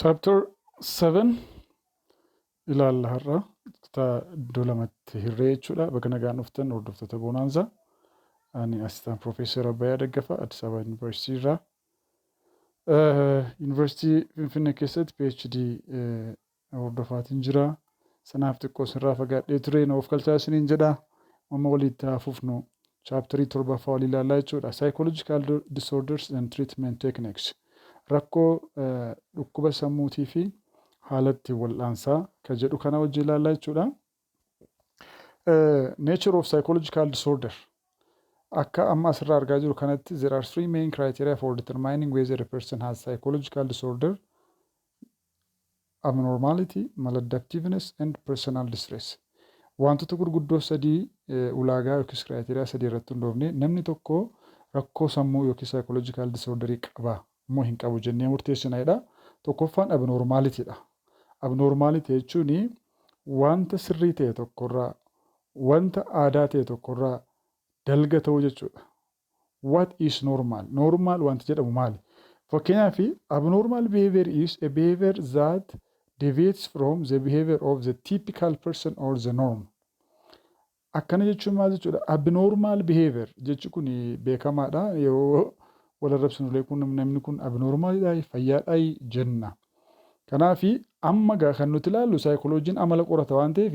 Chapter 7 ilaalla har'a, kutaa iddoo lamatti hirree jechuudha. Baga nagaan dhuftan, hordoftoota Bonaanza. Ani Assistant Professor Abbayyaa Daggafa, Addis Ababa University irraa. Yuunivarsiitii Finfinnee keessatti PhD hordofaatiin jira. Sanaaf xiqqoo sirraa fagaadhee ture, na of galchaa isiniin jedha. Amma walitti haa fufnu. Chapterii torbaffaa walii ilaallaa jechuudha. Psychological disorders and treatment techniques. Rakkoo dhukkuba sammuutii fi haala itti wal'aansaa ka jedhu kana wajjin ilaallaa jechuudha. Nature of psychological disorder. Akka amma asirraa argaa jiru kanatti, there are three main criteria for determining whether a person has psychological disorder: abnormality, maladaptiveness and personal distress. Wantoota gurguddoo sadii, ulaagaa yookiis criteria sadii irratti hundoofne namni tokko rakkoo sammuu yookiis psychological disorderii qaba immoo hin qabu jennee murteessinedha. Tokkoffaan abnormality dha. Abnormality jechuun wanta sirrii ta'e tokkorraa, wanta aadaa ta'e tokkorraa dalga ta'uu jechuudha. What is normal? Normal wanti jedhamu maali? Fakkeenyaaf, abnormal behavior is a behavior that deviates from the behavior of the typical person or the norm. Akkana jechuun maal jechuudha? Abnormal behavior jechi kun beekamaadha. Yeroo wal arrabsinu kun namni kun abnormalidha, fayyaadha jenna. Kanaafi amma gaa kan nuti ilaallu saayikoloojiin amala qorata waan ta'eef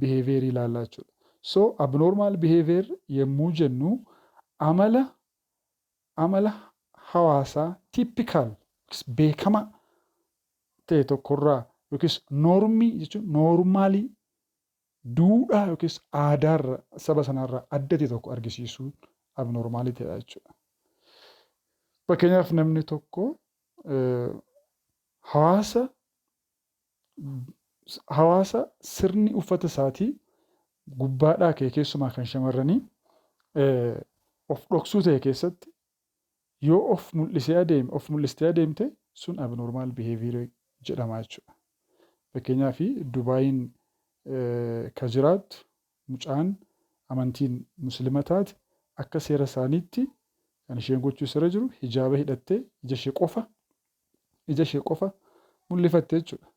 behaviorii ilaallaa jechuudha. So abnormal behavior yommuu jennu amala hawaasaa typical, beekamaa ta'e tokkorraa yookiis normii jechuun normalii, duudhaa yookiis aadaarra saba sanarraa adda ta'e tokko argisiisuu abnormalityidha jechuudha. Fakkeenyaaf, namni tokko hawaasa sirni uffata isaatii gubbaadhaa ka'e, keessumaa kan shamarranii, of dhoksuu ta'e keessatti yoo of mul'isee adeeme, of mul'istee adeemte, sun abnormal behavior jedhama jechuudha. Fakkeenyaaf, Dubaayin ka jiraattu mucaan amantiin Musliima taate akka seera isaaniitti kan isheen gochuu irra jiru hijaaba hidhattee ija ishee qofa mul'ifatte jechuudha.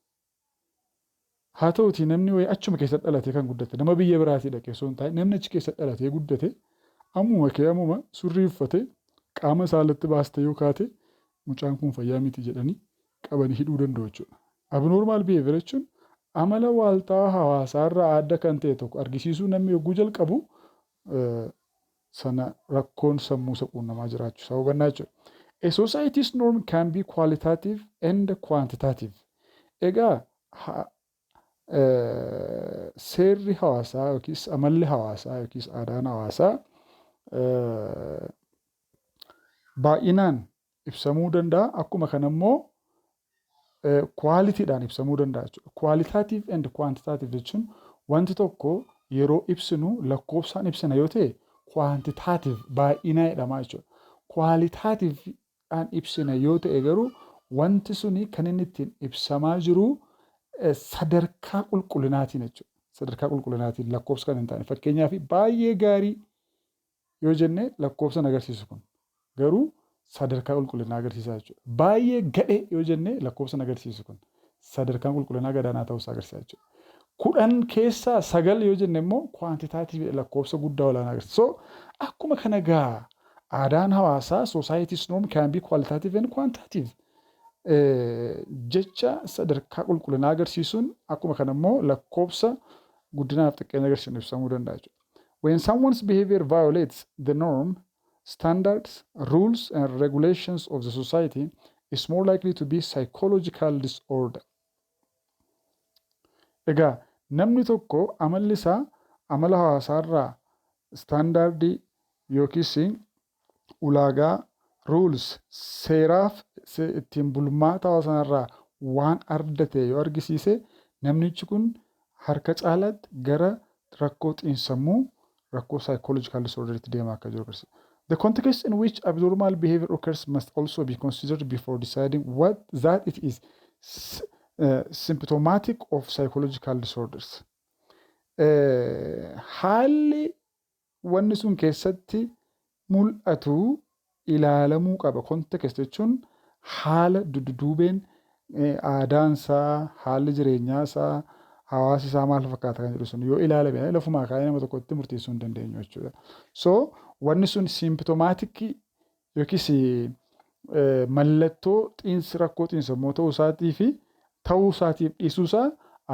Haa ta'utii namni wayii achuma keessatti dhalatee kan guddate, nama biyya biraatii dhaqee osoo hin taane, namni achi keessatti dhalatee guddate ammuma kee ammuma surrii uffatee qaama isaa alatti baastee yoo kaate, mucaan kun fayyaa miti jedhanii qabanii hidhuu danda'u jechuudha. Abnormal behavior jechuun amala waaltaa hawaasaarraa adda kan ta'e tokko argisiisuu namni yogguu jalqabu sana rakkoon sammuu isa quunnamaa jiraachuu isaa hubannaa jechuudha. A society's norm can be qualitative and quantitative. Egaa seerri hawaasaa yookiis amalli hawaasaa yookiis aadaan hawaasaa baay'inaan ibsamuu danda'a. Akkuma kana immoo qualityidhaan ibsamuu danda'a jechuudha. Qualitative and quantitative jechuun wanti tokko yeroo ibsinu lakkoofsaan ibsina yoo ta'e quantitative, baay'inaa jedhama jechuudha. Qualitativeidhaan ibsina yoo ta'e garuu wanti suni kan inni ittiin ibsamaa jiru sadarkaa qulqullinaatiin jechuudha. Sadarkaa qulqullinaatiin, lakkoofsa kan hin taane. Fakkeenyaaf, baay'ee gaarii yoo jenne lakkoofsa agarsiisu, kun garuu sadarkaa qulqullinaa agarsiisa jechuudha. Baay'ee gadhee yoo jenne lakkoofsa agarsiisu, kun sadarkaan qulqullinaa gadaanaa ta'uusaa agarsiisa jechuudha. 10 keessaa 9 yoo jenne immoo quantitative, lakkoofsa guddaa olaanaa agarsiisa. So akkuma kana gaa aadaan hawaasaa, society's norm can be qualitative and quantitative. Jecha sadarkaa qulqullinaa agarsiisuun, akkuma kana immoo lakkoofsa guddinaaf xiqqeenya agarsiisuun ibsamuu danda'a jechuudha. When someone's behavior violates the norm, standards, rules and regulations of the society, is more likely to be psychological disorder. Egaa namni tokko amalli isaa amala hawaasaarraa, standardii yookiis ulaagaa, rules, seeraaf ittiin bulmaata hawaasa sanarraa waan adda ta'e yoo argisiise, namnichi kun harka caalaatti gara rakkoo xiinsammuu, rakkoo psychological disorderitti deemaa akka jiru agarsiisa. The context in which abnormal behavior occurs must also be considered before deciding what that it is symptomatic of psychological disorders. Haalli wanni sun keessatti mul'atu ilaalamuu qaba. Context jechuun haala dudduubeen Aadaan isaa, haalli jireenyaa isaa, hawaasi isaa maal fakkaata kan jedhu sun yoo ilaalame, lafumaa kaa'ee nama tokkotti murteessuu hin dandeenyu jechuudha. So wanni sun symptomatic yookiis mallattoo xiinsi rakkoo xiinsammuu ta'uu isaatii fi ta'uu isaatiif dhiisuu isaa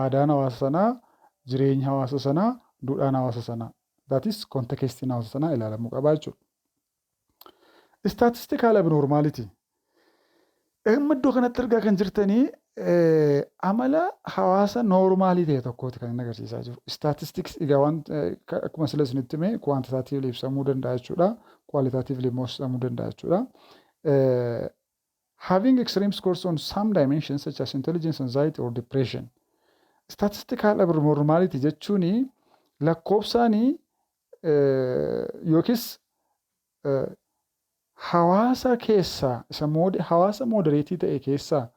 aadaan hawaasa sanaa, jireenyi hawaasa sanaa, duudhaan hawaasa sanaa, that is contextiin hawaasa sanaa ilaalamuu qabaa jechuudha. Statistical abnormality. Amma iddoo kanatti argaa kan jirtanii amala hawaasa normalii ta'e tokkooti kan inni agarsiisaa jiru. Statistics egaa waan akkuma sila isinitti hime quantitatively ibsamuu danda'a jechuudha. Qualitatively immoo ibsamuu danda'a jechuudha. Having extreme scores on some dimensions such as intelligence, anxiety or depression. Statistical abnormality jechuun lakkoofsaanii yookiis hawaasa keessaa isa hawaasa moderateii ta'e keessaa,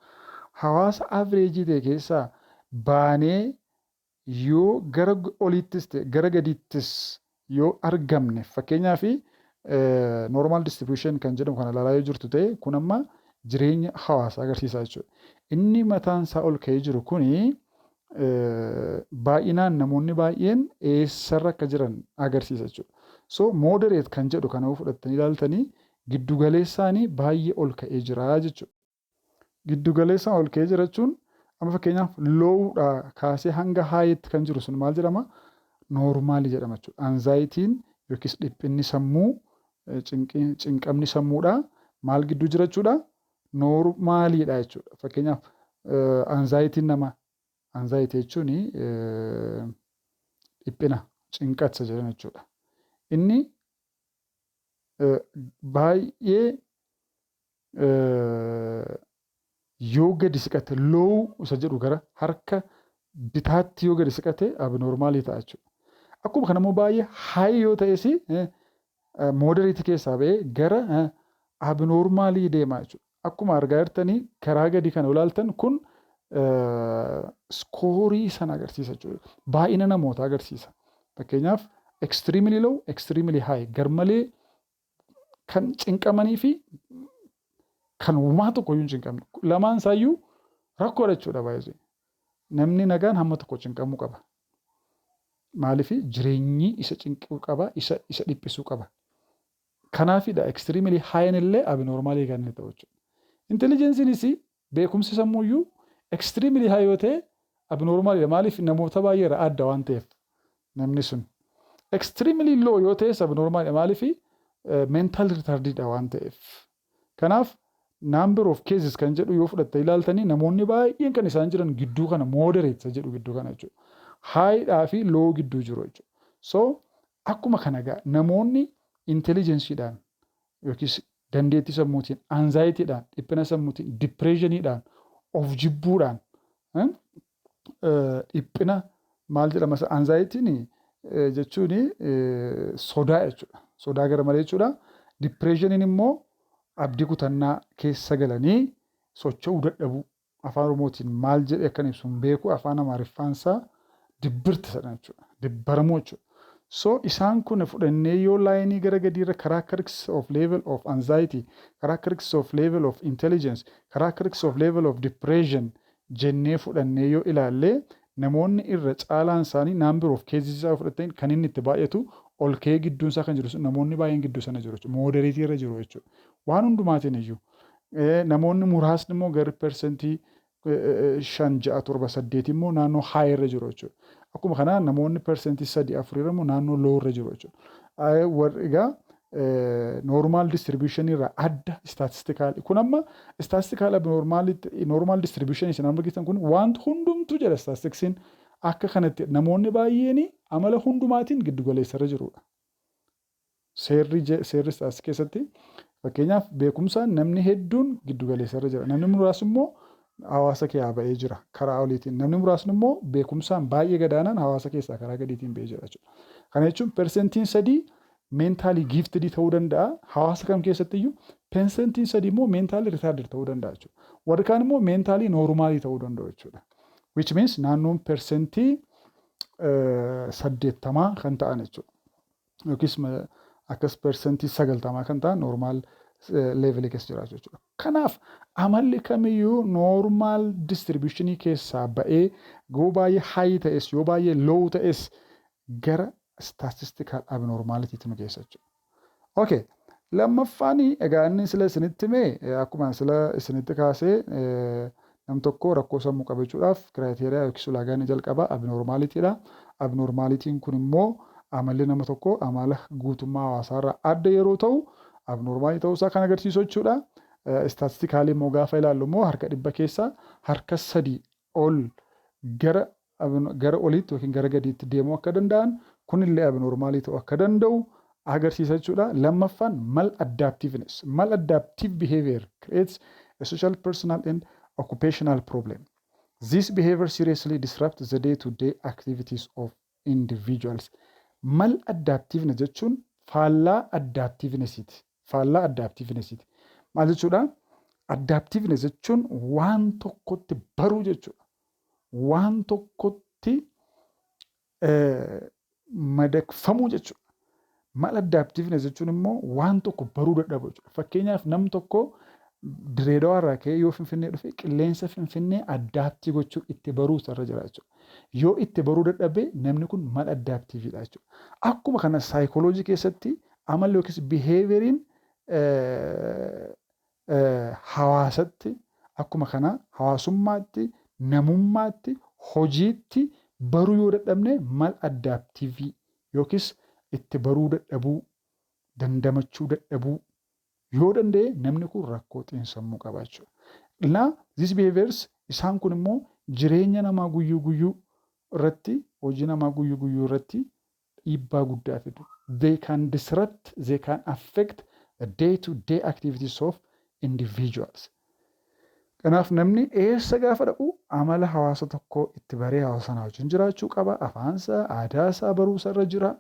hawaasa averageii ta'e keessaa baanee yoo gara oliittis ta'e gara gadiittis yoo argamne, fakkeenyaaf normal distribution kan jedhamu kana ilaalaa yoo jirtu ta'e, kun amma jireenya hawaasaa agarsiisaa jechuudha. Inni mataan isaa ol ka'ee jiru kuni baay'inaan namoonni baay'een eessarra akka jiran agarsiisa jechuudha. So moderate kan jedhu kana yoo fudhattanii ilaaltanii, giddugaleessaanii baay'ee ol ka'ee jira jechuudha. Giddugaleessaan ol ka'ee jira jechuun amma fakkeenyaaf lowdhaa kaasee hanga highitti kan jiru sun maal jedhama? Normalii jedhama jechuudha. Anxietyn yookiis dhiphinni sammuu, cinqamni sammuudhaa maal gidduu jira jechuudha? Normaliidha jechuudha. Fakkeenyaaf anxietyn nama, anxiety jechuun dhiphina, cinqatsa jedhan jechuudha. Inni baay'ee yoo gadi siqate, low isa jedhu gara harka bitaatti yoo gadi siqate, abnormalii ta'a jechuudha. Akkuma kana immoo baay'ee high yoo ta'es moderateii keessaa ba'ee gara abnormalii deema jechuudha. Akkuma argaa jirtanii karaa gadi kana ilaaltan kun scoreii sana agarsiisa jechuudha. Baay'ina namootaa agarsiisa. Fakkeenyaaf extremely low, extremely high, garmalee kan cinqamanii fi kan uumaa tokko iyyuu hin cinqamne. Lamaan isaayyuu rakkoodha jechuudha baay'ee. Namni nagaan hamma tokko cinqamuu qaba. Maaliif? Jireenyi isa cinquu qaba, isa dhiphisuu qaba. Kanaafidha extremely high illee abnormalii kan inni ta'u jechuudha. Intelligenceinis, beekumsi sammuuyyuu extremely high yoo ta'e abnormaliidha. Maaliif? Namoota baay'eerraa adda waan ta'eef namni sun. Extremely low yoo ta'es abnormaliidha. Maaliif? Mental retardedha waan ta'eef. Kanaaf number of cases kan jedhu yoo fudhatte ilaaltanii, namoonni baay'een kan isaan jiran gidduu kana, moderate jedhu gidduu kana jechuudha. Highdhaa fi low gidduu jiru jechuudha. So akkuma kana egaa namoonni intelligenceiidhaan yookiis dandeettii sammuutiin, anxietydhaan, dhiphina sammuutiin, depressioniidhaan, of jibbuudhaan, dhiphina maal jedhama, anxietyn jechuun sodaa jechuudha. Sodaa gara malee jechuudha. Depressioniin immoo abdii kutannaa keessa galanii socho'uu dadhabuu. Afaan Oromootiin maal jedhee akkan ibsu hin beeku, afaan Amaariffaansaa ድብርት jedha jechuudha. Dibbaramuu jechuudha. So isaan kun fudhannee yoo lineii gara gadiirra characteristics of level of anxiety, characteristics of level of intelligence, characteristics of level of depression jennee fudhannee yoo ilaalle, namoonni irra caalaan isaanii number of cases isaa fudhatanii kan inni itti baay'atu ol ka'ee gidduun isaa kan jiru sun, namoonni baay'een gidduu sana jiru jechuudha. Moderateii irra jiru jechuudha. Waan hundumaatiin iyyuu namoonni muraasni immoo gara 5%, 6, 7, 8 immoo naannoo high irra jiru jechuudha. Akkuma kanaa namoonni 3%, 4 immoo naannoo low irra jiru jechuudha. Warri egaa normal distribution irraa adda statistical kun amma statistical abnormality, normal distribution isin amma argitan kun wanti hundumtuu jedha statisticsiin akka kanatti namoonni baay'een amala hundumaatiin giddu galeessa irra jirudha. Seerri statistics keessatti fakkeenyaaf beekumsaan namni hedduun giddu galeessa irra jira. Namni muraasni immoo hawaasa keessaa ba'ee jira karaa oliitiin. Namni muraasni immoo beekumsaan baay'ee gadaanaan hawaasa keessaa karaa gadiitiin ba'ee jira jechuudha. Kana jechuun 3% mentally giftedii ta'uu danda'a hawaasa kam keessatti iyyuu, 3% immoo mentally retarded ta'uu danda'a jechuudha. Warri kaan immoo mentally normalii ta'uu danda'u jechuudha. Which means naannoon 80% kan ta'an jechuudha. Yookiis akkas 90% kan ta'an normal levelii keessa jiraatu jechuudha. Kanaaf amalli kamiyyuu normal distributionii keessaa ba'ee, yoo baay'ee high ta'es, yoo baay'ee low ta'es, gara statistical abnormalitytti nu geessa jechuudha. Okay. Lammaffaan egaa inni sila isinitti hime, akkuma sila isinitti kaasee, nam tokko rakkoo sammuu qabachuudhaaf criteria yookiis ulaagaa inni jalqabaa abnormalitydha. Abnormalityn kun immoo amalli nama tokko amala guutummaa hawaasaarraa adda yeroo ta'u abnormalii ta'uusaa kan agarsiisu jechuudha. Statistically immoo gaafa ilaallu immoo harka 100 keessaa harka 3 ol gara oliitti yookiin gara gadiitti deemuu akka danda'an, kunillee abnormalii ta'uu akka danda'u agarsiisa jechuudha. Lammaffaan maladaptiveness. Maladaptive behavior creates a social, personal and occupational problem. This behavior seriously disrupts the day-to-day activities of individuals. Maladaptiveness jechuun faallaa adaptivenessiiti. Faallaa adaptivenessiiti. Maal jechuudha? Adaptiveness jechuun waan tokkotti baruu jechuudha. Waan tokkotti madaqfamuu jechuudha. Maladaptiveness jechuun immoo waan tokko baruu dadhabuu jechuudha. Fakkeenyaaf, nam tokko Direedawaa irraa ka'ee yoo Finfinnee dhufe, qilleensa Finfinnee adapt gochuu, itti baruu isarra jira jechuudha. Yoo itti baruu dadhabe, namni kun maladaptivedha jechuudha. Akkuma kana saayikooloojii keessatti amalli yookiis behavioriin hawaasatti, akkuma kana hawaasummaatti, namummaatti, hojiitti baruu yoo dadhabne, maladaptive yookiis itti baruu dadhabuu, dandamachuu dadhabuu yoo danda'e, namni kun rakkoo xiinsammuu qaba jechuudha. Now these behaviors, isaan kun immoo jireenya namaa guyyuu guyyuu irratti, hojii namaa guyyuu guyyuu irratti dhiibbaa guddaa fidu. They can disrupt, they can affect the day to day activities of individuals. Kanaaf namni eessa gaafa dhaqu amala hawaasa tokkoo itti baree hawaasa sanaa wajjin jiraachuu qaba. Afaansaa, aadaasaa baruu isarra jira.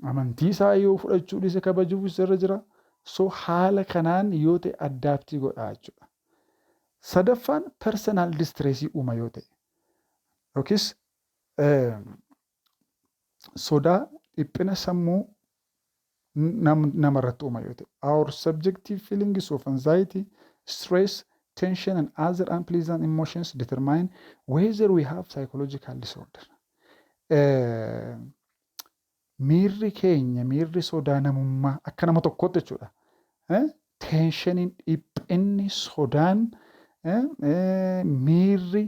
Amantii isaa yoo fudhachuu dhiise kabajuuf isarra jira. So haala kanaan yoo ta'e adapt godha jechuudha. Sadaffaan personal distressii uuma yoo ta'e yookiis sodaa, dhiphina sammuu namarratti uuma yoo ta'e. Our subjective feelings of anxiety, stress, tension and other unpleasant emotions determine whether we have psychological disorder. Miirri keenya, miirri sodaa namummaa akka nama tokkootti jechuudha. Tensioniin, dhiphinni, sodaan, miirri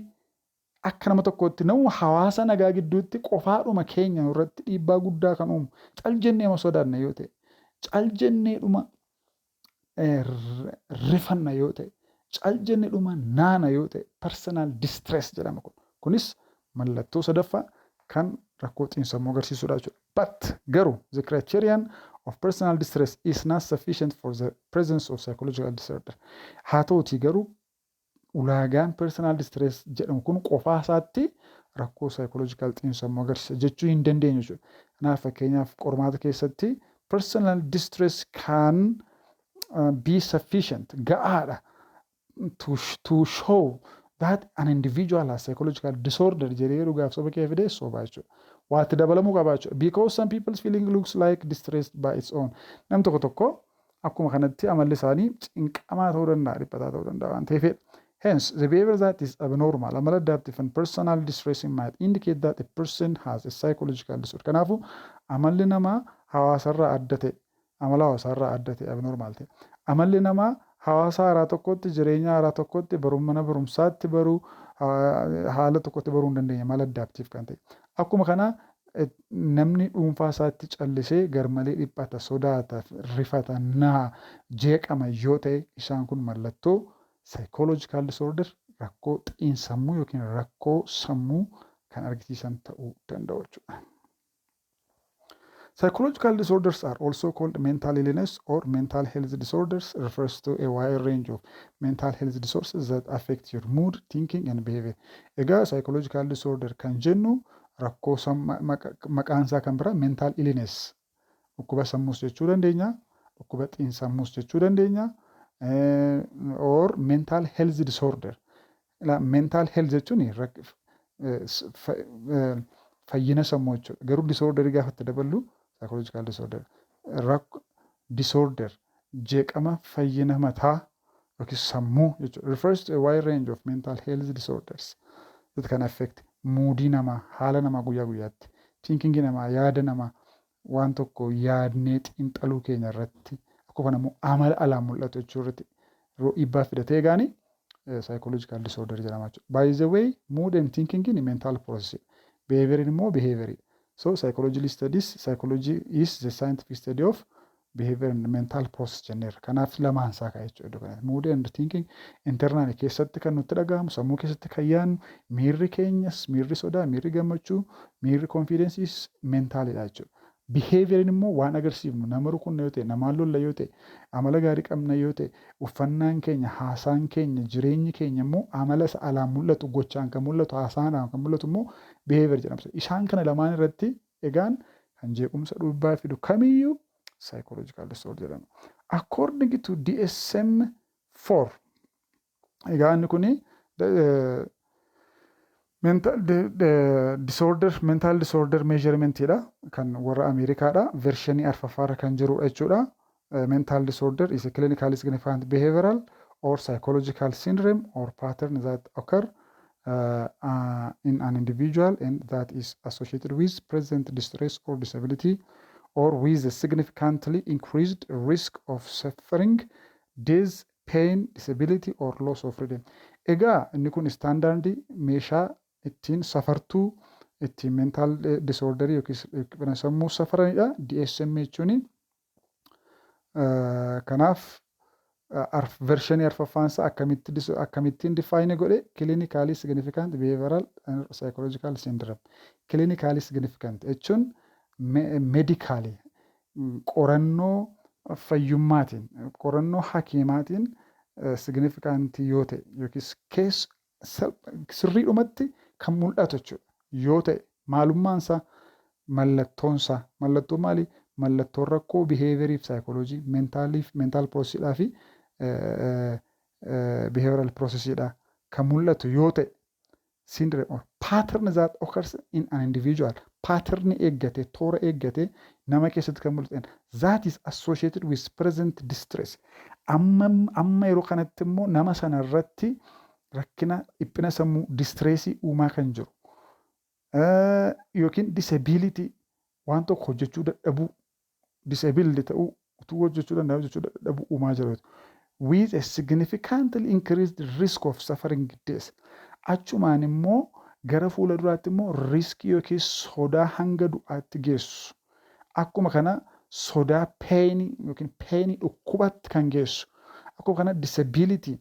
akka nama tokkootti nama hawaasa nagaa gidduutti qofaadhuma keenya irratti dhiibbaa guddaa kan uumu, cal jennee sodaanna yoo ta'e, cal jenneedhuma rifanna yoo ta'e, cal jenneedhuma naana yoo ta'e, personal distress jedhama kun. Kunis mallattoo sadaffaa kan rakkoo xiinsammuu agarsiisudha jechuudha. But garuu the criterion of personal distress is not sufficient for the presence of psychological disorder. Haa ta'utii garuu ulaagaan personal distress jedhamu kun qofaa isaatti rakkoo psychological xiinsammuu agarsiisa jechuu hin dandeenyu jechuudha. Kanaaf fakkeenyaaf qormaata keessatti personal distress can be sufficient, ga'aadha, to show that an individual has psychological disorder jedhee dhugaaf soba kee fidee soba jechuudha. Waatti dabalamuu qaba jechuudha. Because some people's feeling looks like distressed by its own. Nam tokko tokko akkuma kanatti amalli isaanii cinqamaa ta'uu danda'a, dhiphataa ta'uu danda'a waan ta'eefidha. Hence, the behavior that is abnormal, maladaptive and personal distressing might indicate that a person has a psychological disorder. Kanaafuu amalli namaa hawaasarraa adda ta'e, amala hawaasarraa adda ta'e, abnormal ta'e. Amalli namaa hawaasa haaraa tokkotti, jireenya haaraa tokkotti, baruu, mana barumsaatti baruu, haala tokkotti baruu hin dandeenye, maladaptive kan ta'e. Akkuma kana namni dhuunfaa isaatti callisee garmalee dhiphata, sodaata, rifata, naha, jeeqama yoo ta'e, isaan kun mallattoo psychological disorder, rakkoo xiinsammuu yookiin rakkoo sammuu kan argisiisan ta'uu danda'u jechuudha. Psychological disorders are also called mental illness or mental health disorders, refers to a wide range of mental health disorders that affect your mood, thinking and behavior. Egaa psychological disorder kan jennu rakkoo maqaan isaa kan biraa mental illness, dhukkuba sammuus jechuu dandeenya, dhukkuba xiinsammuus jechuu dandeenya, or mental health disorder. Mental health jechuun fayyina sammuu jechuudha. Garuu disorderii gaafa itti daballu psychological disorder. Disorder, Jeeqama fayyina mataa yookiin sammuu jechuudha. Refers to a wide range of mental health disorders that can affect moodii namaa, haala namaa guyyaa guyyaatti, thinkingii namaa, yaada namaa, waan tokko yaadnee xiinxaluu keenya irratti, akkuma kana immoo amala alaan mul'atu jechuu irratti yeroo dhiibbaa fidatee gaani psychological disorder jedhama jechuudha. By the way, mood and thinking in mental process. Behavior immoo behavior. So psychology studies, psychology is the scientific study of behavior and mental process jenneerra. Kanaaf lamaan isaa ka'a jechuudha iddoo kanatti. Mood and thinking internal keessatti kan nutti dhaga'amu, sammuu keessatti kan yaadnu, miirri keenyas, miirri sodaa, miirri gammachuu, miirri confidenceis mentalidha jechuudha. Behavioriin immoo waan agarsiifnu, nama rukunna yoo ta'e, namaan lolla yoo ta'e, amala gaarii qabna yoo ta'e, uffannaan keenya, haasaan keenya, jireenyi keenya immoo amala isa alaan mul'atu, gochaan kan mul'atu, haasaadhaan kan mul'atu immoo behavior jedhama. Isaan kana lamaan irratti egaan kan jeequmsa dhiibbaa fidu kamiyyuu psychological disorder jedhama. According to DSM 4, egaa inni kuni mental disorder, mental disorder measurementidha, kan warra Ameerikaadha, versionii arfaffaarra kan jirudha jechuudha. Mental disorder is a clinically significant behavioral or psychological syndrome or pattern that occur in an individual and that is associated with present distress or disability or with a significantly increased risk of suffering death, pain, disability or loss of freedom. Egaa inni kun standardii meeshaa ittiin safartuu ittiin mental disorderii yookiis dhiphina sammuu safaranidha. DSM jechuun kanaaf versionii arfaffaansaa akkamittiin define godhe? Clinically significant behavioral and psychological syndrome. Clinically significant jechuun medically, qorannoo fayyummaatiin, qorannoo hakiimaatiin significant yoo ta'e yookiis kees sirriidhumatti kan mul'atu jechuudha. Yoo ta'e maalummaansaa, mallattoonsaa, mallattoo maali? Mallattoon rakkoo behaviorii fi psychology mentaliif, mental processiidhaa fi behavioral processiidha kan mul'atu yoo ta'e, syndrome or pattern that occurs in an individual, pattern eeggate, toora eeggate nama keessatti kan mul'atu, that is associated with present distress, amma amma yeroo kanatti immoo nama sana irratti rakkina dhiphina sammuu, distressii uumaa kan jiru yookiin disability, waan tokko hojjechuu dadhabuu, disability ta'uu, utuu hojjechuu danda'u hojjechuu dadhabuu uumaa jiru, with a significantly increased risk of suffering death, achumaan immoo gara fuula duraatti immoo riskii yookiin sodaa hanga du'aatti geessu, akkuma kana sodaa painii yookiin painii dhukkubatti kan geessu, akkuma kana disability,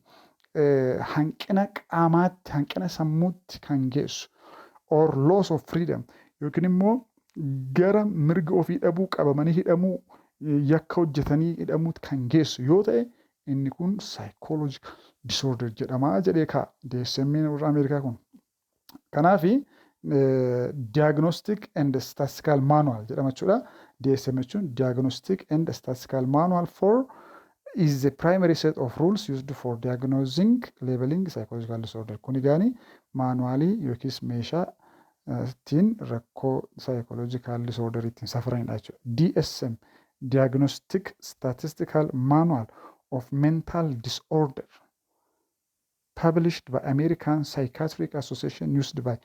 hanqina qaamaatti, hanqina sammuutti kan geessu, or loss of freedom yookiin immoo gara mirga ofii dhabuu, qabamanii hidhamuu, yakka hojjetanii hidhamuutti kan geessu yoo ta'e, inni kun psychological disorder jedhamaa jedhee kaa'a DSM warra Ameerikaa kun. Kanaafi Diagnostic and Statistical Manual jedhama jechuudha. DSM jechuun Diagnostic and Statistical Manual for is the primary set of rules used for diagnosing, labeling psychological disorder. Kun egaani manualii yookiis meeshaa ittiin rakkoo psychological disorder ittiin safaranidha jechuudha. DSM, Diagnostic Statistical Manual of Mental Disorder, published by American Psychiatric Association, used by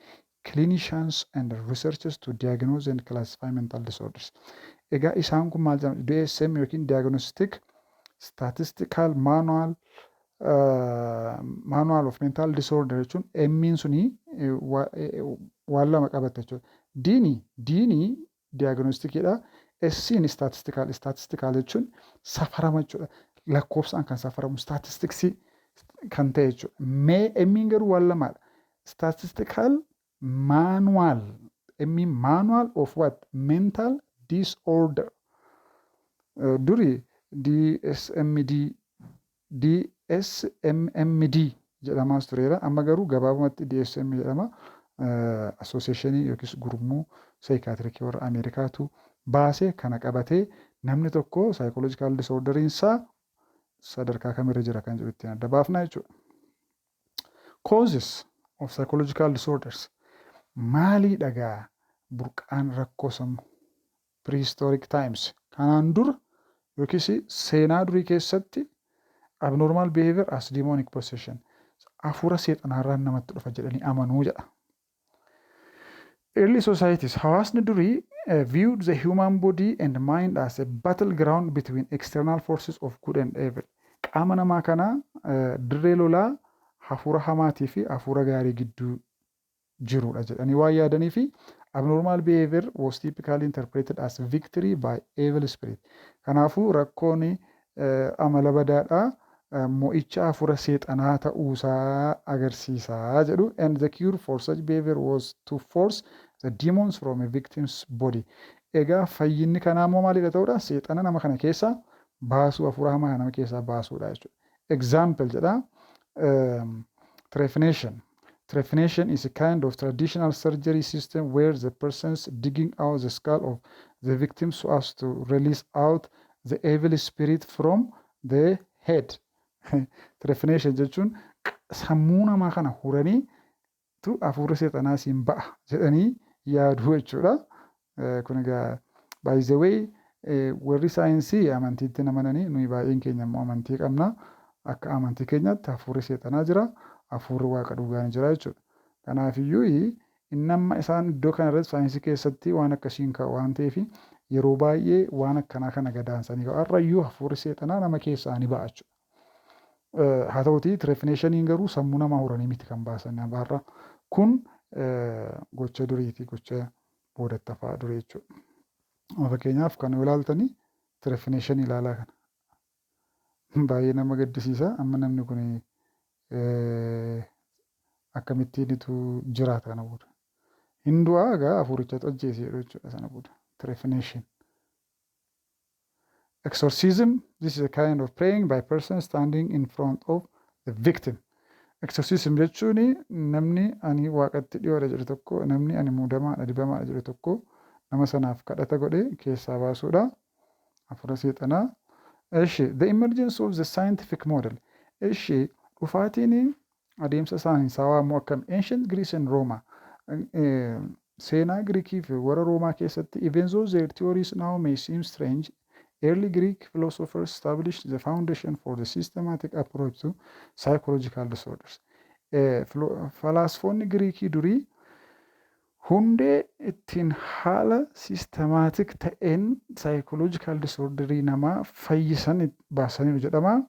clinicians and researchers to diagnose and classify mental disorders. Egaa isaan kun maal jedhamu? DSM yookiin Diagnostic Statistical Manual of Mental Disorder jechuun M'n suni waan lama qabatte jechuudha. D'nii diagnosticiidha. S'n statistical, statistical jechuun safarama jechuudha. Lakkoofsaan kan safaramu, statisticsii kan ta'e jechuudha. Mee M'n garuu waan lamaadha. Statistical manual. M'n manual of what? Mental disorder. Duri DSMD, DSMMD jedhamaas tureera. Amma garuu gabaabumatti DSM jedhama. Associationii yookiis gurmuu psychiatricii warra Ameerikaatu baasee kana qabatee namni tokko psychological disorderiinsaa sadarkaa kamirra jira kan jedhu ittiin adda baafna jechuudha. Causes of psychological disorders maalii dhagaa burqaan rakkoo sammuu? Prehistoric times, kanaan dura Yookiis seenaa durii keessatti abnormal behavior as demonic possession, hafuura seexanaarraan namatti dhufa jedhanii amanuu jedha. Early societies, hawaasni durii, viewed the human body and mind as a battleground between external forces of good and evil. Qaama namaa kana dirree lolaa hafuura hamaatii fi hafuura gaarii gidduu jirudha jedhanii waan yaadanii fi abnormal behavior was typically interpreted as victory by evil spirit. Kanaafuu rakkoon amala badaadhaa mo'icha hafuura seexanaa ta'uusaa agarsiisaa jedhu, and the cure for such behavior was to force the demons from a victim's body. Egaa fayyinni kanaa immoo maalidha ta'uudha? Seexana nama kana keessaa baasuu, hafuura hamaa nama keessaa baasuudha jechuudha. Example jedha, trephination. Trephination is a kind of traditional surgery system where the person's digging out the skull of the victim so as to release out the evil spirit from the head. Trephination jechuun sammuu namaa kana huranii tu hafuurri seexanaa siin ba'a jedhanii yaaduu jechuudha. Kun egaa, by the way, warri saayinsii amantiitti amananii, nuyi baay'een keenya immoo amantii qabna. Akka amantii keenyaatti hafuurri seexanaa jira, hafuurri waaqa dhugaa ni jira jechuudha. Kanaafiyyuu inni amma isaan iddoo kanarratti saayinsii keessatti waan akkasiin ka'u waan ta'eef, yeroo baay'ee waan akkanaa kana gadaansanii ka'u. Har'ayyuu hafuurri seexanaa nama keessaa ni ba'a jechuudha. Haa ta'utii trephinationiin garuu sammuu namaa huranii miti kan baasan har'a. Kun gocha duriiti, gocha boodatti hafaa durii jechuudha. Fakkeenyaaf kan yoo ilaaltanii trephination ilaalaa kana. Baay'ee nama gaddisiisa. Amma namni kun akkamittiinitu jiraata kana booda? Hin du'aa egaa, hafuurichatu ajjeese jedhu jechuudha sana booda. Trephination. Exorcism, this is a kind of praying by person standing in front of the victim. Exorcism jechuun namni ani waaqatti dhiyoodha jedhu tokko, namni ani muudamaadha, dibamaadha jedhu tokko nama sanaaf kadhata godhee keessaa baasuudha. Hafuura seexanaa. Eshi, the emergence of the scientific model. Eshi, dhufaatiin adeemsa saayinsaawaa immoo akkam? Ancient Greece and Roma. Seenaa Giriikii fi warra Roomaa keessatti, even though their theories now may seem strange, early Greek philosophers established the foundation for the systematic approach to psychological disorders. Falaasfoonni Giriikii durii hundee ittiin haala systematic ta'een psychological disorderii namaa fayyisan baasaniiru jedhama.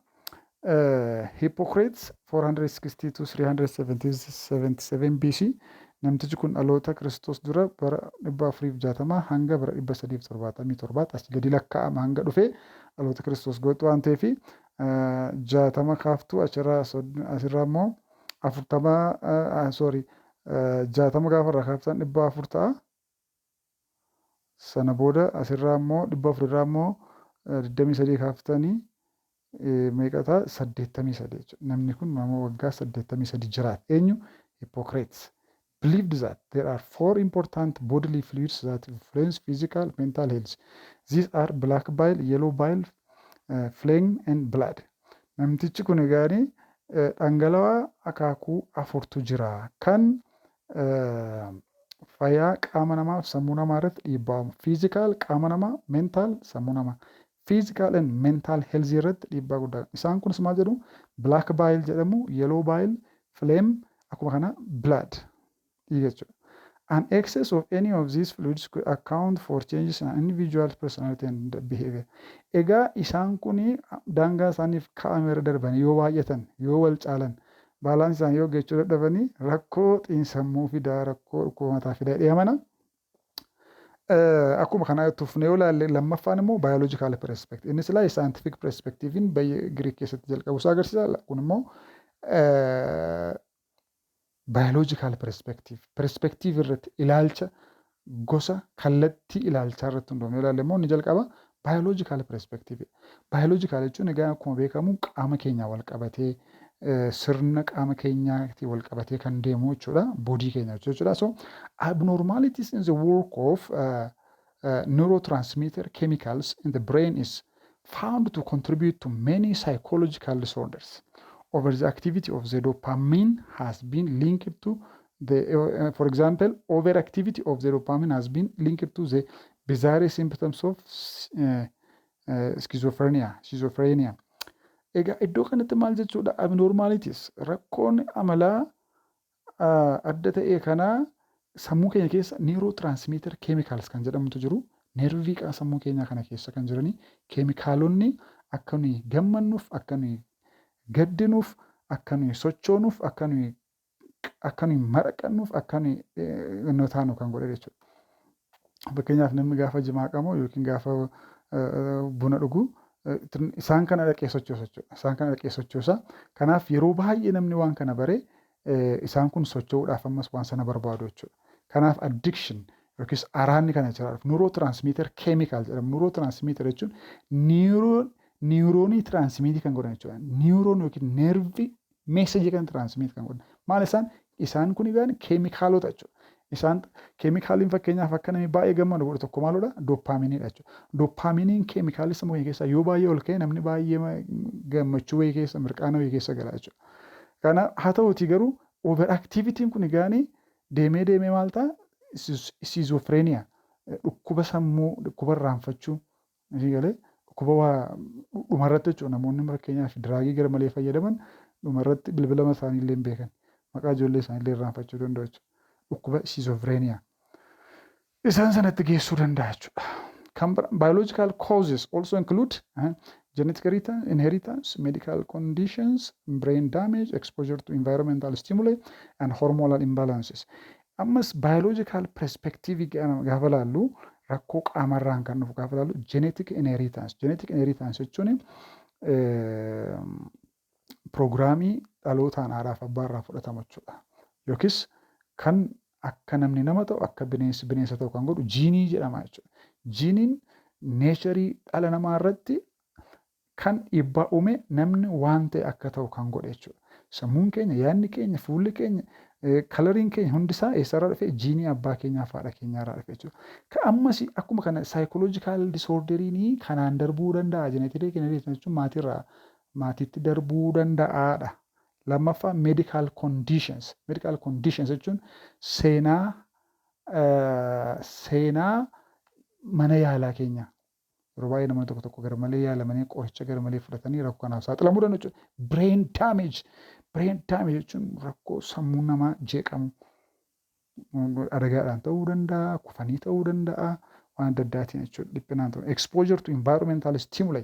Hippocrates, 460 to 377 BC, namtichi kun dhaloota Kiristoos dura bara 460 hanga bara 377 as gadi lakkaa'ama hanga dhufee dhaloota Kiristoos gootu waan ta'eef, 60 kaaftuu achirraa, asirraa immoo 40, sorry, 60 gaafa irraa kaaftan 400 ta'a. Sana booda asirraa immoo 400 irraa immoo 23 kaaftanii meeqa ta'a? 83 jechuudha. Namni kun nama waggaa 83 jiraate. Eenyu? Hippocrates. Believed that there are four important bodily fluids that influence physical mental health. These are black bile, yellow bile, phlegm and blood. Namtichi kun egaa dhangala'aa akaakuu afurtu jira kan fayyaa qaama namaa fi sammuu namaa irratti dhiibbaa uumu. Physical qaama namaa, mental sammuu namaa. Physical and mental health irratti dhiibbaa guddaa. Isaan kunis maal jedhu? Black bile jedhamu, yellow bile, phlegm, akkuma kana blood, dhiiga jechuudha. An excess of any of these fluids could account for changes in an individual's personality and behavior. Egaa isaan kun daangaa isaaniif kaa'ame irra darbanii yoo baay'atan, yoo wal caalan, balance isaanii yoo eeggachuu dadhabanii, rakkoo xiinsammuu fidaa, rakkoo dhukkuba mataa fidaa jedhee amana. Akkuma kana tufnee yoo ilaalle, lammaffaan immoo biological perspective. Innis ilaa scientific perspectivein biyya Giriik keessatti jalqabu isaa agarsiisa. Kun immoo biological perspective. Perspective irratti ilaalcha gosa kallattii ilaalchaa irratti hundoofne ilaalle immoo inni jalqaba biological perspective. Biological jechuun egaa akkuma beekamu qaama keenyaa wal qabatee, sirna qaama keenyaatiin wal qabatee kan deemu jechuudha. Body keenya jechuudha. So abnormalities in the work of neurotransmitter chemicals in the brain is found to contribute to many psychological disorders. Over the activity of the dopamine has been linked to the, for example, overactivity of the dopamine has been linked to the bizarre symptoms of Schizophrenia. Schizophrenia. Egaa iddoo kanatti maal jechuudha? Abnormalities, rakkoon amalaa adda ta'e kanaa sammuu keenya keessa neurotransmitter chemicals kan jedhamutu jiru. Nervii sammuu keenyaa kana keessa kan jiranii keemikaalonni akka nuyi gammannuuf, akka nuyi gaddinuuf, akka nuyi sochoonuuf, akka nuyi maraqannuuf, akka nuyi taanu kan godhe jechuudha. Fakkeenyaaf, namni gaafa jimaa qamu yookiin gaafa buna dhugu isaan kana dhaqee sochoosa jechuudha. Isaan kana dhaqee sochoosa. Kanaaf yeroo baay'ee namni waan kana bare isaan kun socho'uudhaaf ammas waan sana barbaadu jechuudha. Kanaaf addiction yookiis araanni kana jira. Neurotransmitter chemical jedhamu. Neurotransmitter jechuun neuronii transmitii kan godhan jechuudha. Neuron yookiin nervii messageii kan transmit kan godhan. Maal isaan? Isaan kun egaa keemikaalota jechuudha. Isaan keemikaaliin fakkeenyaaf akka namni baay'ee gammadu godhu tokko maalidha? Dopamineiidha jechuudha. Dopamineiin keemikaalii sammuu keenya keessaa yoo baay'ee ol ka'e, namni baay'ee gammachuu wayii keessa, mirqaana wayii keessa gala jechuudha. Kana haa ta'uutii garuu over activityn kun egaanii deemee deemee maal ta'a? Schizophrenia, dhukkuba sammuu, dhukkuba irraanfachuu galee, dhukkuba waa dhumarratti jechuudha. Namoonni fakkeenyaaf drugii gara malee fayyadaman dhumarratti bilbilama isaanii illee hin beekan, maqaa ijoollee isaanii illee irraanfachuu danda'u jechuudha. Dhukkuba schizophrenia isaan sanatti geessuu danda'a jechuudha. Kan biological causes also include genetic inheritance, medical conditions, brain damage, exposure to environmental stimuli and hormonal imbalances. Ammas biological perspective gaafa laallu, rakkoo qaamarraan kan dhufu gaafa laallu, genetic inheritance. Genetic inheritance jechuun programii dhalootaan haadhaaf abbaarraa fudhatamu jechuudha. Yookiis kan akka namni nama ta'u, akka bineensi bineensa ta'u kan godhu jiinii jedhama jechuudha. Jiiniin natureii dhala namaa irratti kan dhiibbaa uume, namni waan ta'e akka ta'u kan godhe jechuudha. Sammuun keenya, yaadni keenya, fuulli keenya, coloriin keenya hundisaa eessarraa dhufe? Jiinii abbaa keenyaa fi haadha keenyaarraa dhufe jechuudha. Kan ammas akkuma kana psychological disorderiin kanaan darbuu danda'a. Genetic jechuun maatiirraa maatiitti darbuu danda'aadha. Lammaffaa, medical conditions. Medical conditions jechuun seenaa mana yaalaa keenyaa. Yeroo baay'ee namoonni tokko tokko garmalee yaalamanii, qoricha garmalee fudhatanii rakkoo kanaaf saaxilamuu danda'u jechuudha. Brain damage. Brain damage jechuun rakkoo sammuu namaa jeeqamu. Adagaadhaan ta'uu danda'a, kufanii ta'uu danda'a, waan adda addaatiin jechuudha, dhiphinaan ta'uu. Exposure to environmental stimuli.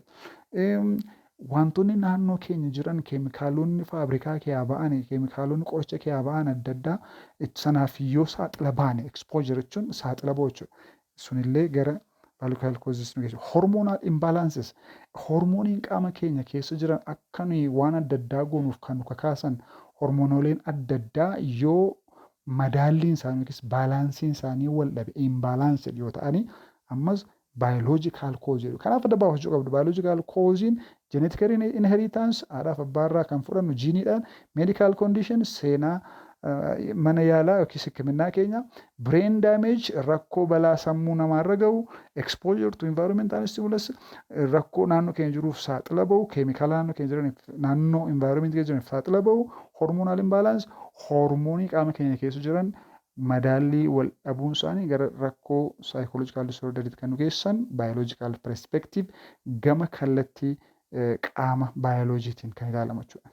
Wantoonni naannoo keenya jiran, keemikaalonni faabrikaa keessaa ba'an, keemikaalonni qoricha keessaa ba'an adda addaa sanaaf yoo saaxila baane, exposure jechuun saaxila ba'u jechuudha. Sunillee gara biological causes nu geessu. Hormonal imbalances, hormooniin qaama keenya keessa jiran akka nuyi waan adda addaa goonuuf kan nu kakaasan, hormoonooleen adda addaa yoo madaalliin isaanii yookiis balanceiin isaanii wal dhabe, imbalanced yoo ta'ani, ammas biological cause jedhu. Kanaaf adda baafachuu qabdu. Biological causein genetic inheritance, haadhaaf abbaarraa kan fudhannu jiiniidhaan, medical condition, seenaa mana yaalaa yookiis hikiminnaa keenya, brain damage, rakkoo balaa sammuu namaarra gahu, exposure to environmental stimulus, rakkoo naannoo keenya jiruuf saaxila bahu, keemikaala naannoo keenya jiraniif, naannoo environment keenya jiraniif saaxila bahu, hormonal imbalance, hormoonii qaama keenya keessa jiran madaallii wal dhabuun isaanii gara rakkoo psychological disorderiitti kan nu geessan, biological perspective, gama kallattii qaama baayoloojiitiin kan ilaalamu jechuudha.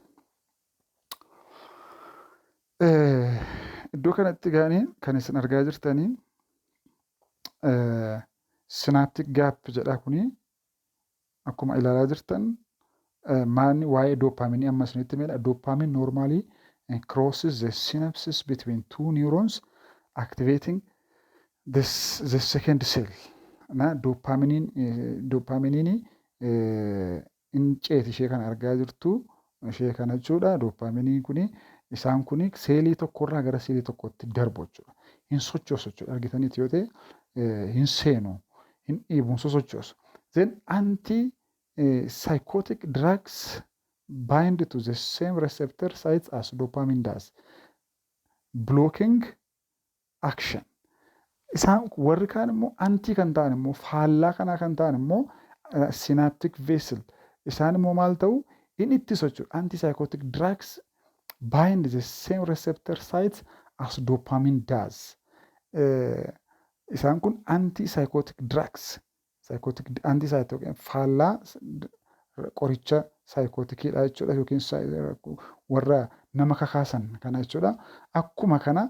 Iddoo kanatti gaanii kan isin argaa jirtanii synaptic gap jedha. Kuni akkuma ilaalaa jirtan maanni waa'ee dopamineii amma isinitti himedha. Dopamine normally crosses the synapses between two neurons, activating the second cell. Na dopamineiin inceeti ishee kana argaa jirtu, ishee kana jechuudha. Dopamineiin kuni, isaan kuni seelii tokkorraa gara seelii tokkotti darbu jechuudha. Hin sochoosu jechuudha. Argitaniiti yoo ta'e, hin seenu, hin dhiibu, hin sosochoosu. Then anti psychotic drugs bind to the same receptor sites as dopamine does, blocking action. Isaan warri kaan immoo, anti kan ta'an immoo, faallaa kanaa kan ta'an immoo, synaptic vessel, isaan immoo maal ta'u? In ittisu jechuudha. Anti psychotic drugs bind the same receptor sites as dopamine does. Isaan kun anti psychotic drugs Psychotic, antipsychotic faallaa qoricha psychoticiidha jechuudha, yookiin warra nama kakaasan kana jechuudha. Akkuma kana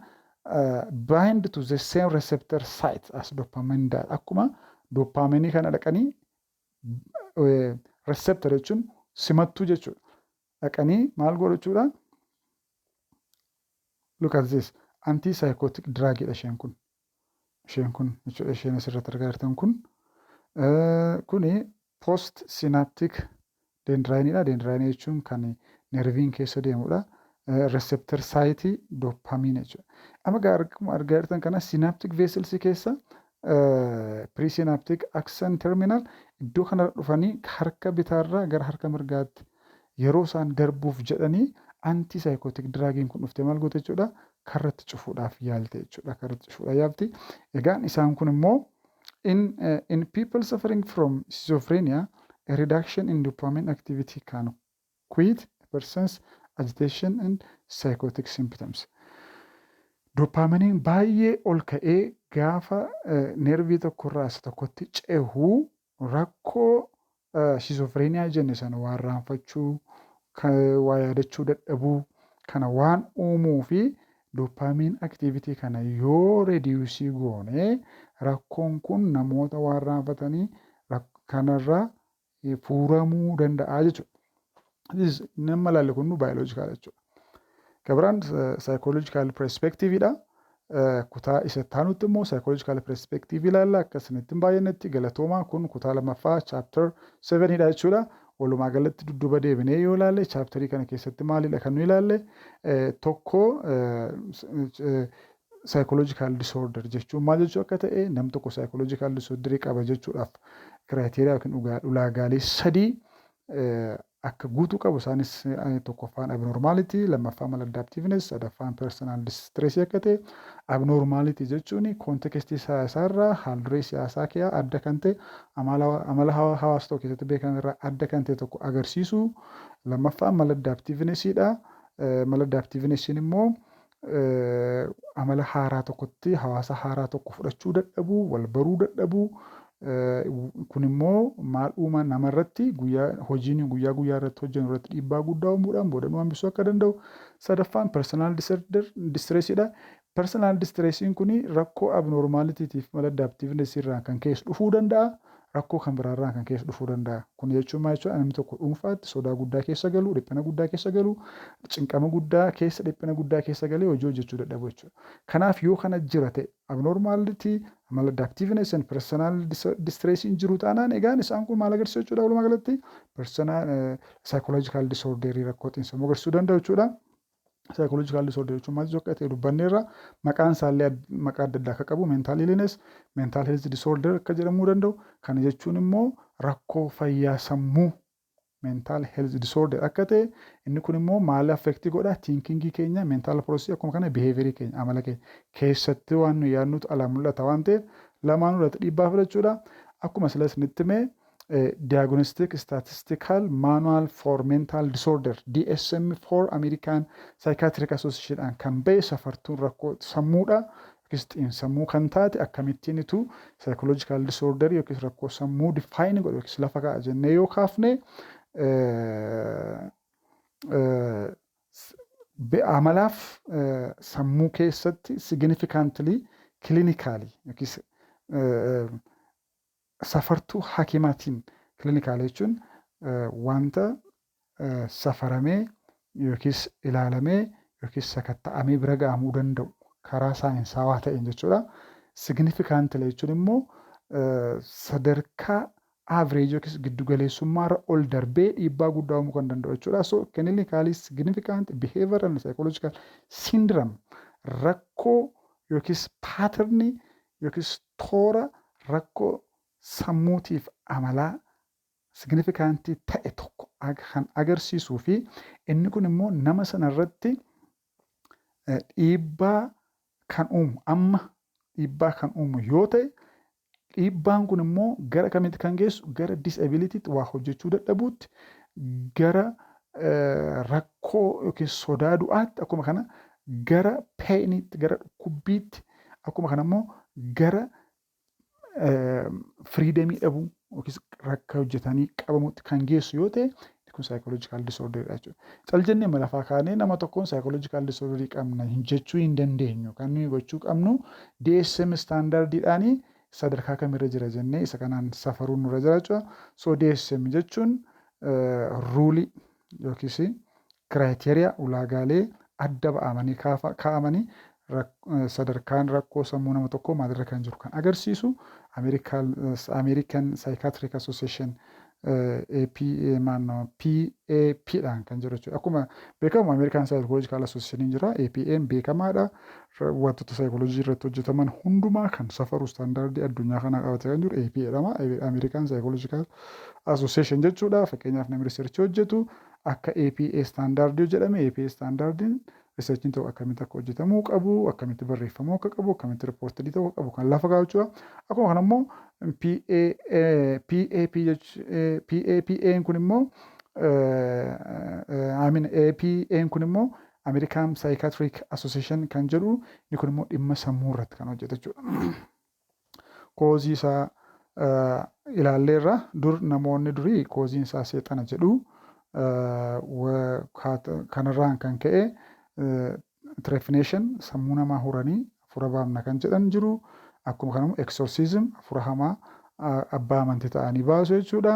bind to the same receptor site as dopamine. Akkuma dopamine kana dhaqanii, receptor jechuun simattuu jechuudha. Dhaqanii maal godhu jechuudha? Look at this, antipsychotic drugidha isheen kun. Isheen kun jechuudha, isheen asirratti argaa jirtan kun. Kuni post synaptic dendriteidha. Dendrite jechuun kan nerviin keessa deemudha. Receptor site dopamine jechuudha. Amma akkuma argaa jirtan kana synaptic vessels keessa presynaptic axon terminal iddoo kana dhufanii harka bitaarraa gara harka mirgaatti yeroo isaan darbuuf jedhanii antipsychotic drugiin kun dhuftee maal goote jechuudha? Karratti cufuudhaaf yaalte jechuudha. Karratti cufuudhaaf yaalti. Egaan isaan kun immoo in people suffering from schizophrenia, a reduction in dopamine activity can quiet a person's agitation and psychotic symptoms. Dopamineiin baay'ee ol ka'ee gaafa nervii tokkorraa isa tokkotti cehu rakkoo schizophrenia jenne sana waa irraanfachuu, waa yaadachuu dadhabuu kana waan uumuu fi dopamine activity kana yoo reduce goone rakkoon kun namoota waa irraanfatanii kanarraa furamuu danda'a jechuudha. Nama ilaalle kun biological jechuudha. Kabiraan psychological perspectiveidha. Kutaa isa taanutti immoo psychological perspective ilaalla. Akka isinitti hin baay'annetti galatoomaa. Kun kutaa lammaffaa chapter 7dha jechuudha. Walumaa galatti dudduuba deebinee yoo ilaalle, chapterii kana keessatti maalidha kan nu ilaalle? Tokko, psychological disorder jechuun maal jechuu akka ta'e, nam tokko psychological disorderii qaba jechuudhaaf criteria yookiin ulaagaalee sadii akka guutuu qabu, isaanis tokkoffaan abnormality, lammaffaan maladaptiveness, sadaffaan personal distress akka ta'e. Abnormality jechuun contextii siyaasaarraa, haalduree siyaasaa kee adda kan ta'e, amala hawaasa tokko keessatti beekamu irraa adda kan ta'e tokko agarsiisu. Lammaffaan maladaptivenessiidha. Maladaptivenessiin immoo amala haaraa tokkotti, hawaasa haaraa tokko fudhachuu dadhabuu, wal baruu dadhabuu. Kun immoo maal uuma? Namarratti guyyaa hojiin guyyaa guyyaa irratti hojjennu irratti dhiibbaa guddaa uumuudhaan booda nu hambisuu akka danda'u. Sadaffaan personal distressiidha. Personal distressiin kun rakkoo abnormalitytiif maladaptiveness irraa kan ka'es dhufuu danda'a. Rakkoo kan biraarraa kan ka'es dhufuu danda'a. Kun jechuun maal jechuudha? Namni tokko dhuunfaatti sodaa guddaa keessa galu, dhiphina guddaa keessa galu, cinqama guddaa keessa, dhiphina guddaa keessa galee hojii hojjechuu dadhabu jechuudha. Kanaaf yoo kana jira ta'e, abnormality, maladaptiveness and personal distressiin jiru taanaan, egaan isaan kun maal agarsiisu jechuudha? Walumaa galatti personal psychological disorderii, rakkoo xiinsammuu agarsiisuu danda'u jechuudha. Psychological disorder jechuun maal jechuu akka ta'e dubbanneerra. Maqaan isaallee maqaa adda addaa akka qabu, mental illness, mental health disorder akka jedhamuu danda'u. Kana jechuun immoo rakkoo fayyaa sammuu, mental health disorder akka ta'e. Inni kun immoo maal affect godha? Thinkingii keenya, mental process, akkuma kana behaviorii keenya, amala keenya keessatti waan nu yaadnutu alaa mul'ata waan ta'eef lamaanuu irratti dhiibbaa fudhachuudha. Akkuma sila isinitti himee, Diagnostic Statistical Manual for Mental Disorder, DSM-4, American Psychiatric Association kan ba'e safartuun rakkoo sammuudha yookiis xiinsammuu kan taate akkamittiin itu psychological disorder yookiis rakkoo sammuu define godhu yookiis lafa kaa'a jennee yoo kaafne, amalaaf sammuu keessatti significantly clinically yookiis safartuu hakimaatiin, clinical jechuun wanta safaramee yookiis ilaalamee yookiis sakatta'amee bira ga'amuu danda'u karaa saayinsaawaa ta'een jechuudha. Significantly jechuun immoo sadarkaa average yookiis giddugaleessummaarra ol darbee dhiibbaa guddaa uumuu kan danda'u jechuudha. So clinically significant behavioral and psychological syndrome, rakkoo yookiis patternii yookiis toora rakkoo sammuutiif amalaa significantii ta'e tokko kan agarsiisuu fi inni kun immoo nama sana irratti dhiibbaa kan uumu, amma dhiibbaa kan uumu yoo ta'e, dhiibbaan kun immoo gara kamitti kan geessu? Gara disabilitytti, waa hojjechuu dadhabuutti, gara rakkoo yookiin sodaa du'aatti, akkuma kana gara painiitti, gara dhukkubbiitti, akkuma kana immoo gara Freedomii dhabuu yookiis rakka hojjetanii qabamutti kan geessu yoo ta'e, kun psychological disorderidha jechuudha. Cal jennee lafaa kaanee nama tokkoon psychological disorderii qabna jechuu hin dandeenyu. Kan nuyi gochuu qabnu DSM standardiidhaanii sadarkaa kamirra jira jennee isa kanaan safaruun nurra jira jechuudha. So DSM jechuun ruleii yookiis criteria, ulaagaalee adda ba'amanii kaa'amanii sadarkaan rakkoo sammuu nama tokkoo maalirra kan jiru kan agarsiisu American Psychiatric Association AP maannoo PAP dhaan kan jiru jechuudha. Akkuma beekamu American Psychological Association jira. APA'n beekamaadha. Wantoota saayikooloojii irratti hojjetaman hundumaa kan safaru, standardii addunyaa kanaa qabatee kan jiru APA jedhama. American Psychological Association jechuudha. Fakkeenyaaf, namni researchii hojjetu akka APA standardii jedhame, APA standardiin researchiin tokko akkamitti akka hojjetamuu qabu, akkamitti barreeffamuu akka qabu, akkamitti reportedii ta'uu qabu kan lafa kaa'u jechuudha. Akkuma kana immoo PAP PAPA'n kun immoo, I mean, APA'n kun immoo American Psychiatric Association kan jedhu, inni kun immoo dhimma sammuu irratti kan hojjetu jechuudha. Causeii isaa ilaalleerra. Dur namoonni durii causeiin isaa seexana jedhu. Kanarraan kan ka'e trephination, sammuu namaa huranii hafuura baafna kan jedhan jiru. Akkuma kanammoo exorcism, hafuura hamaa abbaa amantii ta'anii baasu jechuudha.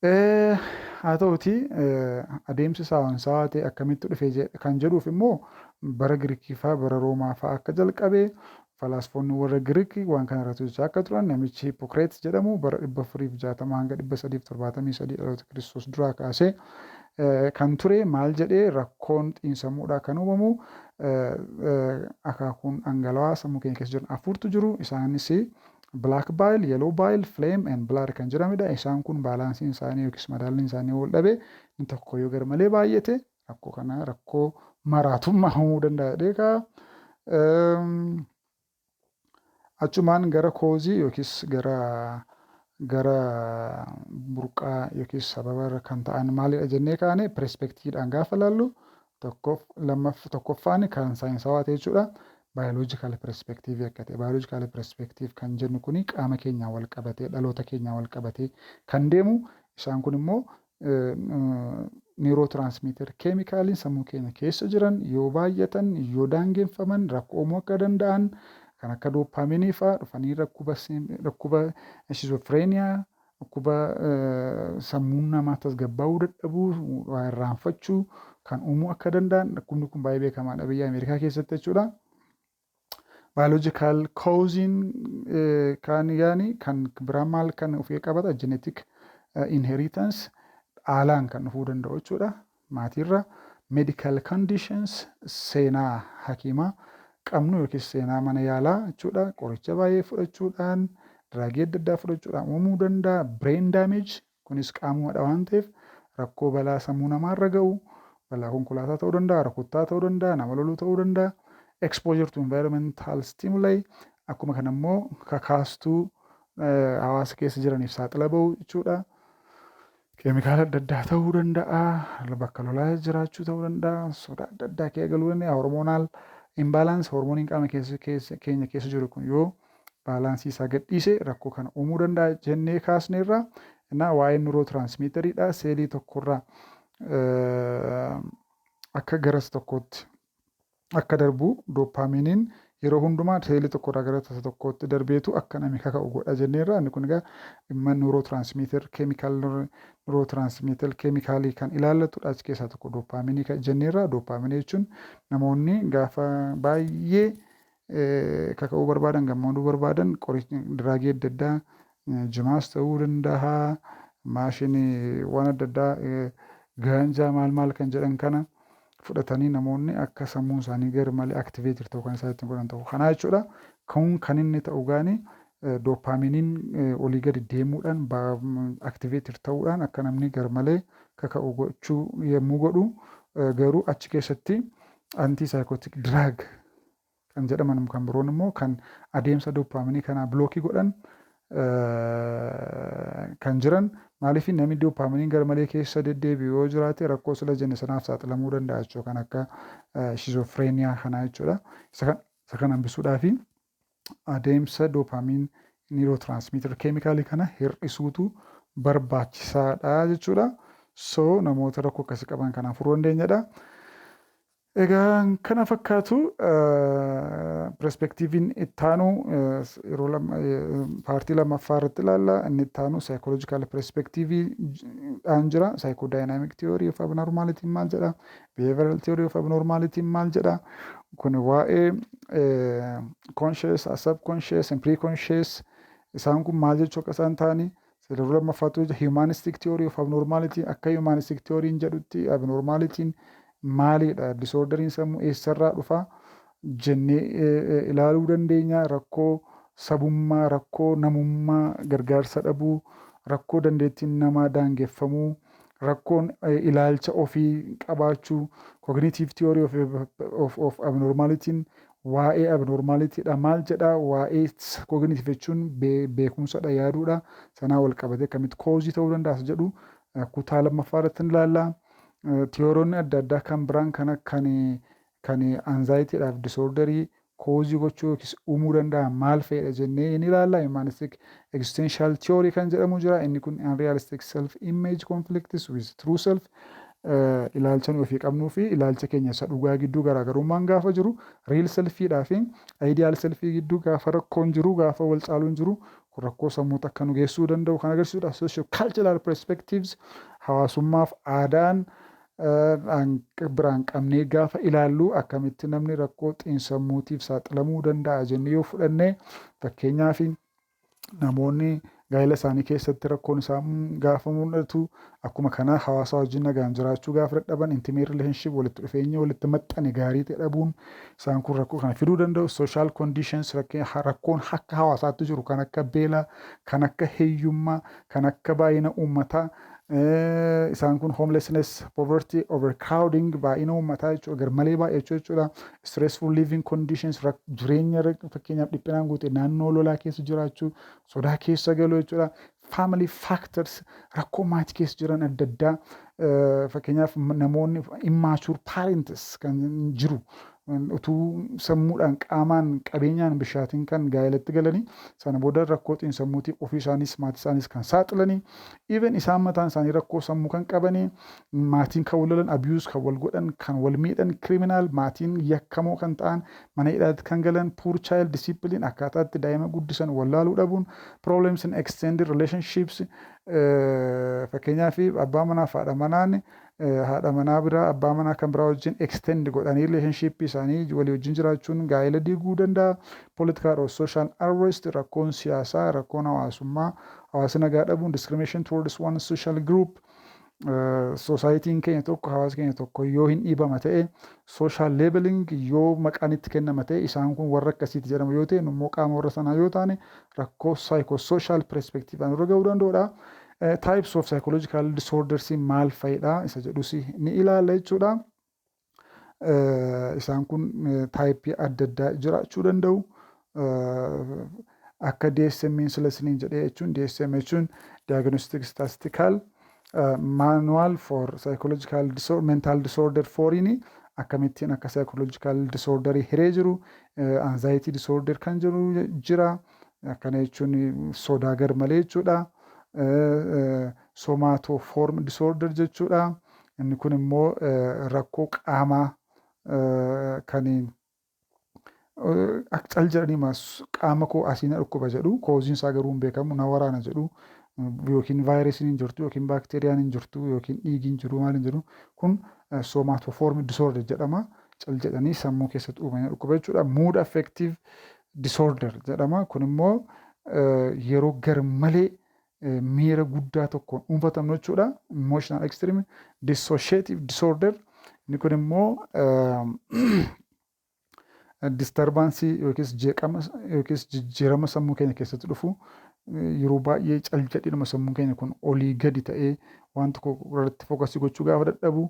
Haa ta'uti, adeemsi saayinsawaa ta'e akkamitti dhufe kan jedhuuf immoo bara Giriikii fa'aa, bara Roomaa fa'aa akka jalqabe, falaasfoonni warra Giriikii waan kana irratti hojjechaa akka turan, namichi Hippokreet jedhamu bara 460 hanga 373 dhaloota Kiristoos duraa kaasee kan ture maal jedhee, rakkoon xiinsammuudhaa kan uumamu akaakuun dhangala'aa sammuu keenya keessa jiran afurtu jiru. Isaanis black bile, yellow bile, phlegm and blood kan jedhamedha. Isaan kun balanceiin isaanii yookiis madaalliin isaanii wal dhabe, inni tokko yoo garmalee baay'ate rakkoo kana, rakkoo maraatummaa uumuu danda'a jedhee kaa'a. Achumaan gara causeii yookiis gara burqaa yookiis sababa kan ta'an maalidha jennee kaane, perspectiveiidhaan gaafa laallu, tokkoffaan kan saayinsawaa ta'e jechuudha. Biological perspectiveii akka ta'e. Biological perspective kan jennu kuni qaama keenyaan wal qabatee, dhaloota keenyaan wal qabatee kan deemu. Isaan kun immoo neurotransmitter chemicaliin sammuu keenya keessa jiran yoo baay'atan, yoo daangeffaman rakkoo uumuu akka danda'an, kan akka dopamineii fa'aa dhufanii dhukkuba schizophrenia, dhukkuba sammuun namaa tasgabbaa'uu dadhabuu, waa irraanfachuu kan uumuu akka danda'an. Dhukkubni kun baay'ee beekamaadha biyya Ameerikaa keessatti jechuudha. Biological causeiin kan yaani kan biraa maal kan ofii qabata? Genetic inheritance, dhaalaan kan dhufuu danda'u jechuudha maatiirra. Medical conditions, seenaa hakiimaa qabnu yookiis seenaa mana yaalaa jechuudha. Qoricha baay'ee fudhachuudhaan, drugii adda addaa fudhachuudhaan uumamuu danda'a. Brain damage kunis qaamumadha waan ta'eef, rakkoo balaa sammuu namaarra ga'u, balaa konkolaataa ta'uu danda'a, rukuttaa ta'uu danda'a, nama loluu ta'uu danda'a. Exposure to environmental stimuli, akkuma kana immoo kakaastuu hawaasa keessa jiraniif saaxila ba'uu jechuudha. Keemikaala adda addaa ta'uu danda'a, bakka lolaa jiraachuu ta'uu danda'a, sodaa adda addaa kee galuu danda'a. Hormonal imbalance, hormooniin qaama keenya keessa jiru kun yoo balanceii isaa gadhiise rakkoo kana uumuu danda'a jennee kaasneerra. Innaa waa'ee neurotransmitteriidha. Seelii tokkorraa akka garas tokkootti akka darbu, dopamineiin yeroo hundumaa seelii tokkorraa gara isa tokkootti darbeetu akka namni kaka'u godha jenneerra. Inni kun egaa dhimma neurotransmitter chemical, neurotransmitter chemicalii kan ilaallatudha. Achi keessaa tokko dopamineii jenneerra. Dopamineii jechuun namoonni gaafa baay'ee kaka'uu barbaadan, gammaduu barbaadan, qoricha drugii adda addaa, jimaas ta'uu danda'a, maashinii waan adda addaa, gaanjaa maal maal kan jedhan kana fudhatanii namoonni akka sammuun isaanii gar malee activated ta'u kan isaan ittiin godhan ta'u kanaa jechuudha. Kun kan inni ta'u gaani dopamineiin olii gadi deemuudhaan, activated ta'uudhaan akka namni gar malee kaka'u gochuu yommuu godhu, garuu achi keessatti antipsychotic drug kan jedhaman kan biroon immoo kan adeemsa dopamineii kanaa blockii godhan kan jiran. Maaliif, namni dopamineiin gar malee keessa deddeebi'u yoo jiraate rakkoo sila jenne sanaaf saaxilamuu danda'a jechuudha, kan akka schizophrenia kanaa jechuudha. Isa kana hambisuudhaafi adeemsa dopamine Neurotransmitter chemicalii kana hir'isuutu barbaachisaadha jechuudha. So namoota rakkoo akkasii qaban kanaan furuu dandeenyadha. Egaa kana fakkaatu. Perspectiveiin ittaanu yeroo partii lammaffaa irratti ilaalla. Inni ittaanu psychological perspectiveiidhaan jira. Psychodynamic theory of abnormalityn maal jedha? Behavioral theory of abnormalityn maal jedha? Kun waa'ee conscious, subconscious and preconscious, isaan kun maal jechuu akka isaan ta'anii. Yeroo lammaffaatu humanistic theory of abnormality, akka humanistic theory jedhutti abnormalityn maalidha? Disorderiin sammuu eessarraa dhufa jennee ilaaluu dandeenya. Rakkoo sabummaa, rakkoo namummaa, gargaarsa dhabuu, rakkoo dandeettiin namaa daangeffamuu, rakkoon ilaalcha ofii qabaachuu, cognitive theory of abnormalityn waa'ee abnormalitydha maal jedha? Waa'ee cognitive jechuun beekumsadha, yaaduudha. Sanaa wal qabatee akkamitti causeii ta'uu danda'a jedhu kutaa lammaffaa irratti ni ilaalla. Theoryoonni adda addaa kan biraan kan anxietydhaaf disorderii causeii gochuu yookiis uumuu danda'a maal fa'idha jennee ni ilaalla. Humanistic existential theory kan jedhamu jira. Inni kun unrealistic self image conflicts with true self, ilaalcha nuyi ofii qabnuu fi ilaalcha keenya isa dhugaa gidduu garaagarummaan gaafa jiru, real selfiidhaa fi ideal selfii gidduu gaafa rakkoon jiru, gaafa wal caaluun jiru, kun rakkoo sammuutti akka nu geessuu danda'u kan agarsiisudha. Socio cultural perspectives, hawaasummaaf aadaan biraan qabnee gaafa ilaallu, akkamitti namni rakkoo xiinsammuutiif saaxilamuu danda'a jennee yoo fudhanne, fakkeenyaaf namoonni gaa'ela isaanii keessatti rakkoon isaan gaafa mul'atu, akkuma kana hawaasa wajjin nagaan jiraachuu gaafa dadhaban, intimate relationship, walitti dhufeenya walitti maxxane gaarii ta'e dhabuun, isaan kun rakkoo kana fiduu danda'u. Social conditions, rakkoon akka hawaasaatti jiru kan akka beelaa, kan akka hiyyummaa, kan akka baay'ina uummataa, isaan kun homelessness, poverty, overcrowding, baay'ina uummataa jechuudha, garmalee baay'achuu jechuudha. Stressful living conditions, jireenya fakkeenyaaf dhiphinaan guute, naannoo lolaa keessa jiraachuu, sodaa keessa galuu jechuudha. Family factors, rakkoo maatii keessa jiran adda addaa, fakkeenyaaf namoonni immature parents kan jiru, utuu sammuudhaan, qaamaan, qabeenyaan bishaatiin kan gaa'elatti galanii, sana booda rakkoo xiinsammuutiif ofii isaanis maatii isaanis kan saaxilanii, even isaan mataan isaanii rakkoo sammuu kan qabanii, maatiin kan wal lolan, abuse kan wal godhan, kan wal miidhan, criminal, maatiin yakkamoo kan ta'an, mana hidhaatti kan galan, poor child discipline, akkaataa itti daa'ima guddisan wallaaluu dhabuun, problems in extended relationships, fakkeenyaaf abbaa manaa fi haadha manaan haadha manaa biraa, abbaa manaa kan biraa wajjin extend godhanii relationship isaanii walii wajjin jiraachuun gaa'ela diiguu danda'a. Political or social unrest, rakkoon siyaasaa, rakkoon hawaasummaa, hawaasa nagaa dhabuun, discrimination towards one social group, societyn keenya tokko, hawaasa keenya tokko yoo hin dhiibama ta'e, social labeling yoo maqaan itti kennama ta'e, isaan kun warra akkasiiti jedhama yoo ta'e, immoo qaama warra sanaa yoo taane, rakkoo psychosocial perspective irra gahuu danda'udha. Types of psychological disorders maal fa'idha isa jedhus ni ilaalla jechuudha. Isaan kun typeii adda addaa jiraachuu danda'u. Akka DSM sila isiniin jedhee jechuun, DSM jechuun Diagnostic Statistical Manual for Psychological Disorder, Mental Disorder fouriin akkamittiin akka psychological disorderii hiree jiru, anxiety disorder kan jiru jira. Akkana jechuun sodaa garmalee jechuudha. Somatoform disorder jechuudha. Inni kun immoo rakkoo qaamaa kan cal jedhanii qaama koo asii na dhukkuba jedhu, causeiin isaa garuu hin beekamu, na waraana jedhu, yookiin vaayirasiin hin jirtu, yookiin baakteeriyaan hin jirtu, yookiin dhiigi hin jiru, maal hin jiru, kun somatoform disorder jedhama. Cal jedhanii sammuu keessatti uumamanii dhukkuba jechuudha. Mood affective disorder jedhama. Kun immoo yeroo garmalee miira guddaa tokkoon dhuunfatamnu jechuudha. Emotional extreme. Dissociative disorder, inni kun immoo disturbanceii yookiis jeeqama yookiis jijjiirama sammuu keenya keessatti dhufu, yeroo baay'ee cal jedhinuma sammuun keenya kun olii gadi ta'ee waan tokko irratti focusii gochuu gaafa dadhabu.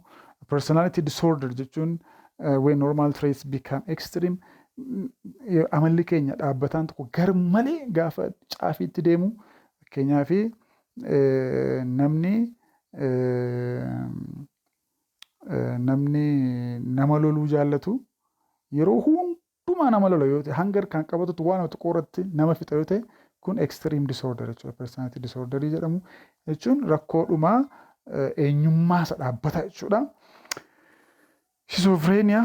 Personality disorder jechuun when normal traits become extreme, amalli keenya dhaabbataan tokko gar malee gaafa caafiitti deemu. Fakkeenyaaf namni nama loluu jaallatu yeroo hundumaa nama lola yoo ta'e, hanga harkaan qabatutti waan xiqqoo irratti nama fixa yoo ta'e, Kun extreme disorder jechuudha. Personality disorder jedhamu jechuun rakkoodhumaa eenyummaa isa dhaabbata jechuudha. Schizophrenia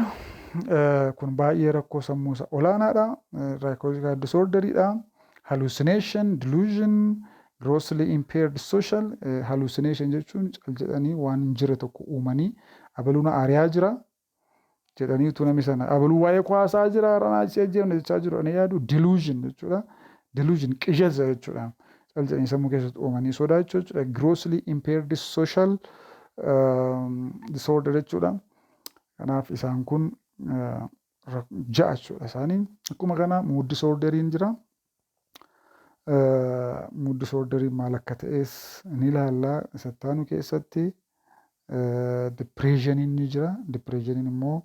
kun baay'ee rakkoo sammuu isa olaanaadha. Psychological disorderiidha. Hallucination, delusion, grossly impaired social. Hallucination jechuun cal jedhanii waan hin jirre tokko uumanii, abaluun aariyaa jira jedhanii utuu namni sana abaluu waa'ee kwaasaa jira, ranaa ishee ajjeefne jechaa jiru ani yaadu delusion jechuudha. Delusion qijasa jechuudha. Cal jedhanii sammuu keessatti uumanii sodaachuu jechuudha. Grossly impaired social disorder jechuudha. Kanaaf isaan kun ja'a jechuudha isaanii. Akkuma kana mood disorderiin jira. Mood disorderiin maal akka ta'es ni ilaalla isattaanu keessatti. Depressioniin ni jira. Depressioniin immoo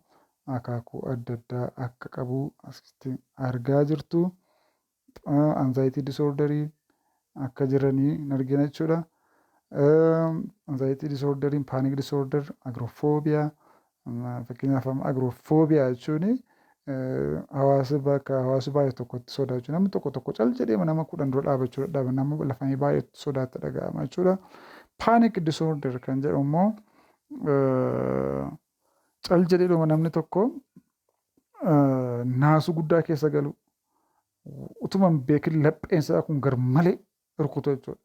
akaakuu adda addaa akka qabu asitti argaa jirtu. Anxiety disorderii akka jiranii hin argina jechuudha. Anxiety disorderiin panic disorder, agoraphobia. Fakkeenyaaf, agoraphobia jechuun hawaasa bakka hawaasi baay'ee tokkotti sodaachuu. Namni tokko tokko cal jedhee nama 10 dura dhaabachuu dadhaba, nama lafanii baay'eetti sodaatti dhaga'ama jechuudha. Panic disorder kan jedhamu immoo cal jedheedhuma namni tokko naasuu guddaa keessa galu, utuma hin beekin lapheen isaa kun gar malee rukutu jechuudha.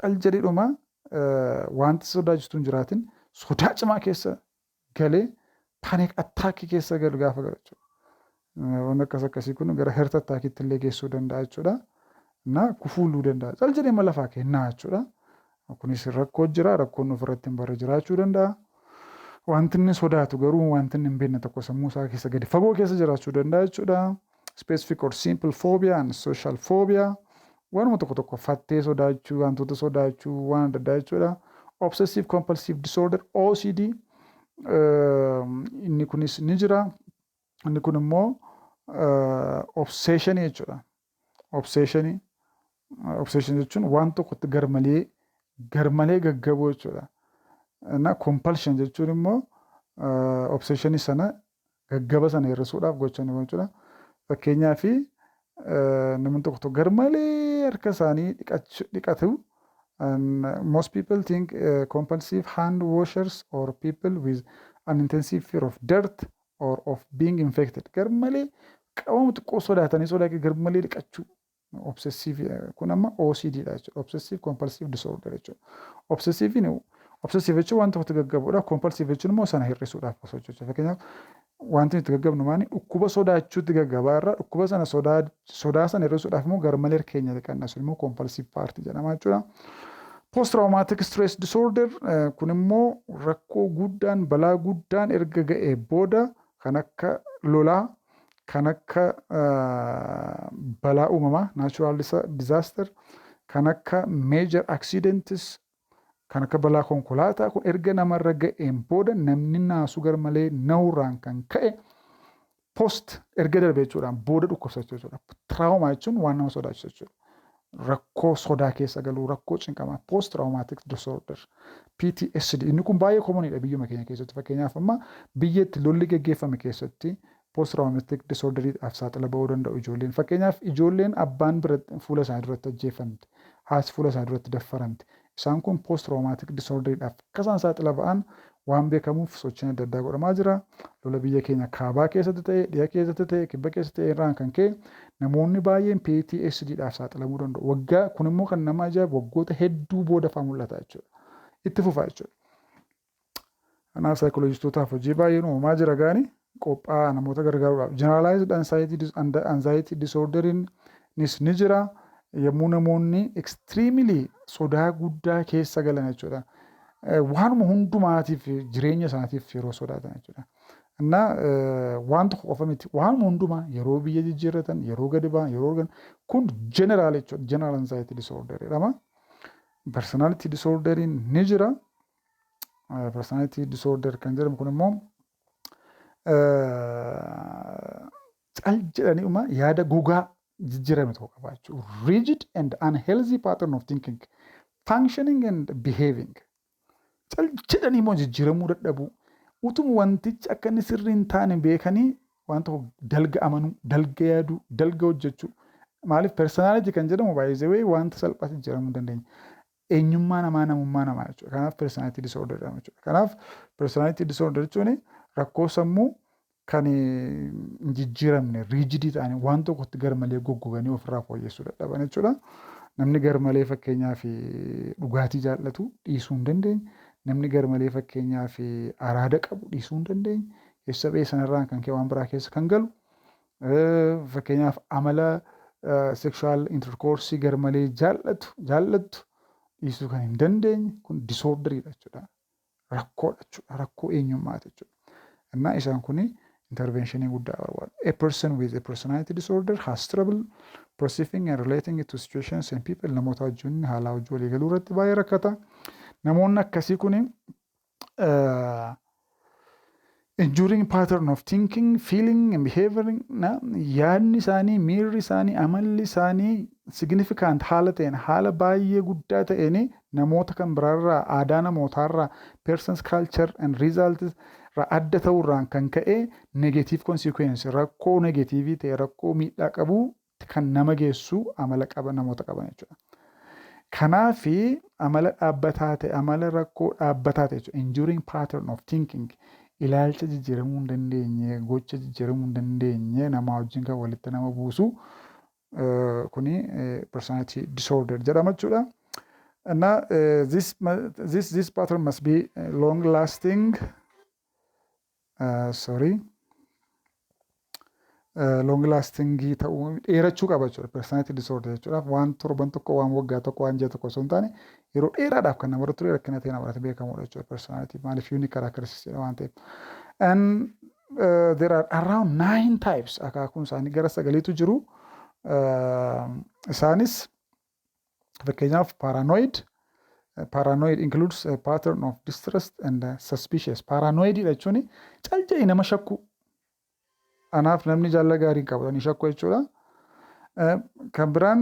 Cal jedheedhuma wanti sodaachistu hin jiraatin sodaa cimaa keessa galee panic attackii keessa galu gaafa galu jechuudha. Wanni akkas akkasii kun gara heart attackiitti illee geessuu danda'a jechuudha. Na kufuuluu danda'a. Cal jedhee lafaa kennaa jechuudha. Kunis rakkoo jira, rakkoon ofirratti hin barre jiraachuu danda'a. Wanti inni sodaatu garuu wanti inni hin beekne tokko sammuu isaa keessa gadi fagoo keessa jiraachuu danda'a jechuudha. Specific or simple phobia and social phobia. Waanuma tokko tokko fattee sodaachuu, wantoota sodaachuu, waan adda addaa jechuudha. Obsessive compulsive disorder, OCD, inni kunis ni jira. Inni kun immoo obsessionii jechuudha. Obsessionii, obsession jechuun waan tokkotti garmalee garmalee gaggabuu jechuudha. Na compulsion jechuun immoo obsessionii sana, gaggaba sana hir'isuudhaaf gocha jechuudha. Fakkeenyaaf, namni tokko tokko garmalee harka isaanii dhiqatu. Most people think compulsive hand washers or people with an intensive fear of dirt or of being infected. Garmalee qabama xiqqoo sodaatanii sodaa garmalee dhiqachuu. Obsessive kun amma OCD dha jechuudha. Obsessive compulsive disorder jechuudha. Obsessive, obsessive jechuun waan tokkotti gaggabuudha. Compulsive jechuun immoo sana hir'isuudhaaf osoo jechuudha. Fakkeenyaaf, wanti nuti gaggabnu maani dhukkuba sodaachuutti gaggabaa irraa dhukkuba sana sodaa sana hir'isuudhaaf immoo garmalee keenya dhiqanna, sun immoo compulsive part jedhama jechuudha. Post traumatic stress disorder kun immoo rakkoo guddaan, balaa guddaan erga ga'ee booda, kan akka lolaa, kan akka balaa uumamaa, natural disaster, kan akka major accidents, kan akka balaa konkolaataa kun erga namarra ga'een booda namni naasuu garmalee nahurraan kan ka'e post erga darbe jechuudhaan booda dhukkubsachuu jechuudha. Trauma jechuun waan nama sodaachisu jechuudha. Rakkoo sodaa keessa galuu, rakkoo cinqamaa, post traumatic disorder, PTSD, inni kun baay'ee commoniidha biyyuma keenya keessatti. Fakkeenyaaf, amma biyya itti lolli geggeeffame keessatti post traumatic disorderiidhaaf saaxila ba'uu danda'u ijoolleen. Fakkeenyaaf, ijoolleen abbaan biratti fuula isaanii duratti ajjeefamte, haati fuula isaanii duratti daffaramte. Isaan kun post traumatic disorderiidhaaf akka isaan saaxila ba'an waan beekamuuf sochiin adda addaa godhamaa jira. Lola biyya keenya kaabaa keessatti ta'e, dhiya keessatti ta'e, kibba keessatti ta'e irraan kan ka'e namoonni baay'een PTSDdhaaf saaxilamuu danda'u. Waggaa kun immoo kan nama ajaa'ibu waggoota hedduu booda fa'aa mul'ata jechuudha. Itti fufa jechuudha. Kanaaf saayikoloojistootaaf hojii baay'een uumamaa jira gaani qophaa'aa namoota gargaaruudhaaf. Generalized anxiety disorderiinis ni jira. Yommuu namoonni extremely sodaa guddaa keessa galan jechuudha. Waanuma hundumaatiif jireenya isaaniitiif yeroo sodaatan jechuudha. Innaa waan tokko qofa miti, waanuma hundumaa yeroo biyya jijjiirratan, yeroo gadi ba'an, yeroo argan, kun general jechuudha. General anxiety disorder jedhama. Personality disorderiin ni jira. Personality disorder kan jedhamu kun immoo cal jedhaniiuma yaada gogaa jijjiirame tokko qabaachuu. Rigid and unhealthy pattern of thinking, functioning and behaving. Cal jedhanii immoo jijjiiramuu dadhabuu. Utuma wantichi akka inni sirrii hin taane beekanii waan tokko dalga amanuu, dalga yaaduu, dalga hojjechuu. Maaliif personality kan jedhamu baay'ee wanta salphaatti jijjiiramuu hin dandeenye. Eenyummaa namaa, namummaa namaa jechuudha. Kanaaf personality disorder jedhama jechuudha. Kanaaf personality disorder jechuun rakkoo sammuu kan hin jijjiiramne, rigid ta'anii waan tokkotti garmalee goggoganii ofirraa fooyyessuu dadhaban jechuudha. Namni garmalee fakkeenyaaf dhugaatii jaallatu dhiisuu hin dandeenye. Namni garmalee fakkeenyaaf araada qabu dhiisuu hin dandeenye. Keessa ba'ee sanarraan kan ka'e waan biraa keessa kan galu. Fakkeenyaaf amala sexual intercourse garmalee jaallattu dhiisuu kan hin dandeenye, kun disorderiidha jechuudha. Rakkoodha jechuudha. Rakkoo eenyummaati jechuudha. Innaa isaan kuni interventionii guddaa barbaadu. A person with a personality disorder has trouble perceiving and relating to situations and people. Namoota wajjin haala hojii walii galuu irratti baay'ee rakkata. Namoonni akkasii kuni enduring pattern of thinking, feeling and behavior, yaadni isaanii, miirri isaanii, amalli isaanii significant haala ta'een, haala baay'ee guddaa ta'een namoota kan biraarraa, aadaa namootaarraa, persons culture and results irraa adda ta'uurraan kan ka'e negative consequence, rakkoo negative ta'e, rakkoo miidhaa qabu kan nama geessu amala qaba namoota qaban jechuudha. Kanaafi amala dhaabbataa ta'e, amala rakkoo dhaabbataa ta'e jechuudha. Enduring pattern of thinking, ilaalcha jijjiiramuu hin dandeenye, gocha jijjiiramuu hin dandeenye, nama wajjin kan walitti nama buusu kuni personality disorder jedhama jechuudha. እና this pattern must be long lasting, sorry, long lasting ta'uu, dheerachuu qaba jechuudha. Personality disorder jechuudhaaf waan torban tokko, waan waggaa tokko, waan ji'a tokko osoo hin taane yeroo dheeraadhaaf kan namarra ture, rakkina ta'e namarratti beekamudha jechuudha. Personality maaliif unique characteristics jedha waan ta'eef. And there are around nine types, akaakuun isaanii gara sagaliitu jiru. Isaanis fakkeenyaaf paranoid. Paranoid includes a pattern of distrust and suspicious. Paranoid jechuun cal jedhee nama shakku. Anaaf namni jaalla gaarii hin qabu, ani shakku jechuudha. Kan biraan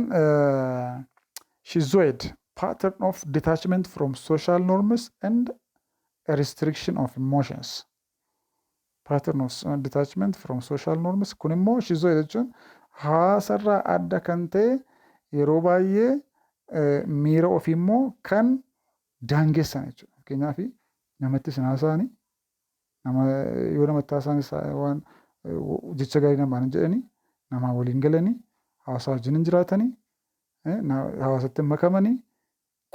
schizoid, pattern of detachment from social norms and a restriction of emotions. Pattern of detachment from social norms, kun immoo schizoid jechuun hawaasarraa adda kan ta'e, yeroo baay'ee miira ofii immoo kan daangessan jechuudha. Fakkeenyaaf namatti sin haasa'anii, nama yoo namatti haasa'anis waan jecha gaarii namaan hin jedhanii, namaa waliin galanii, hawaasa wajjin hin jiraatanii, hawaasatti hin makamanii,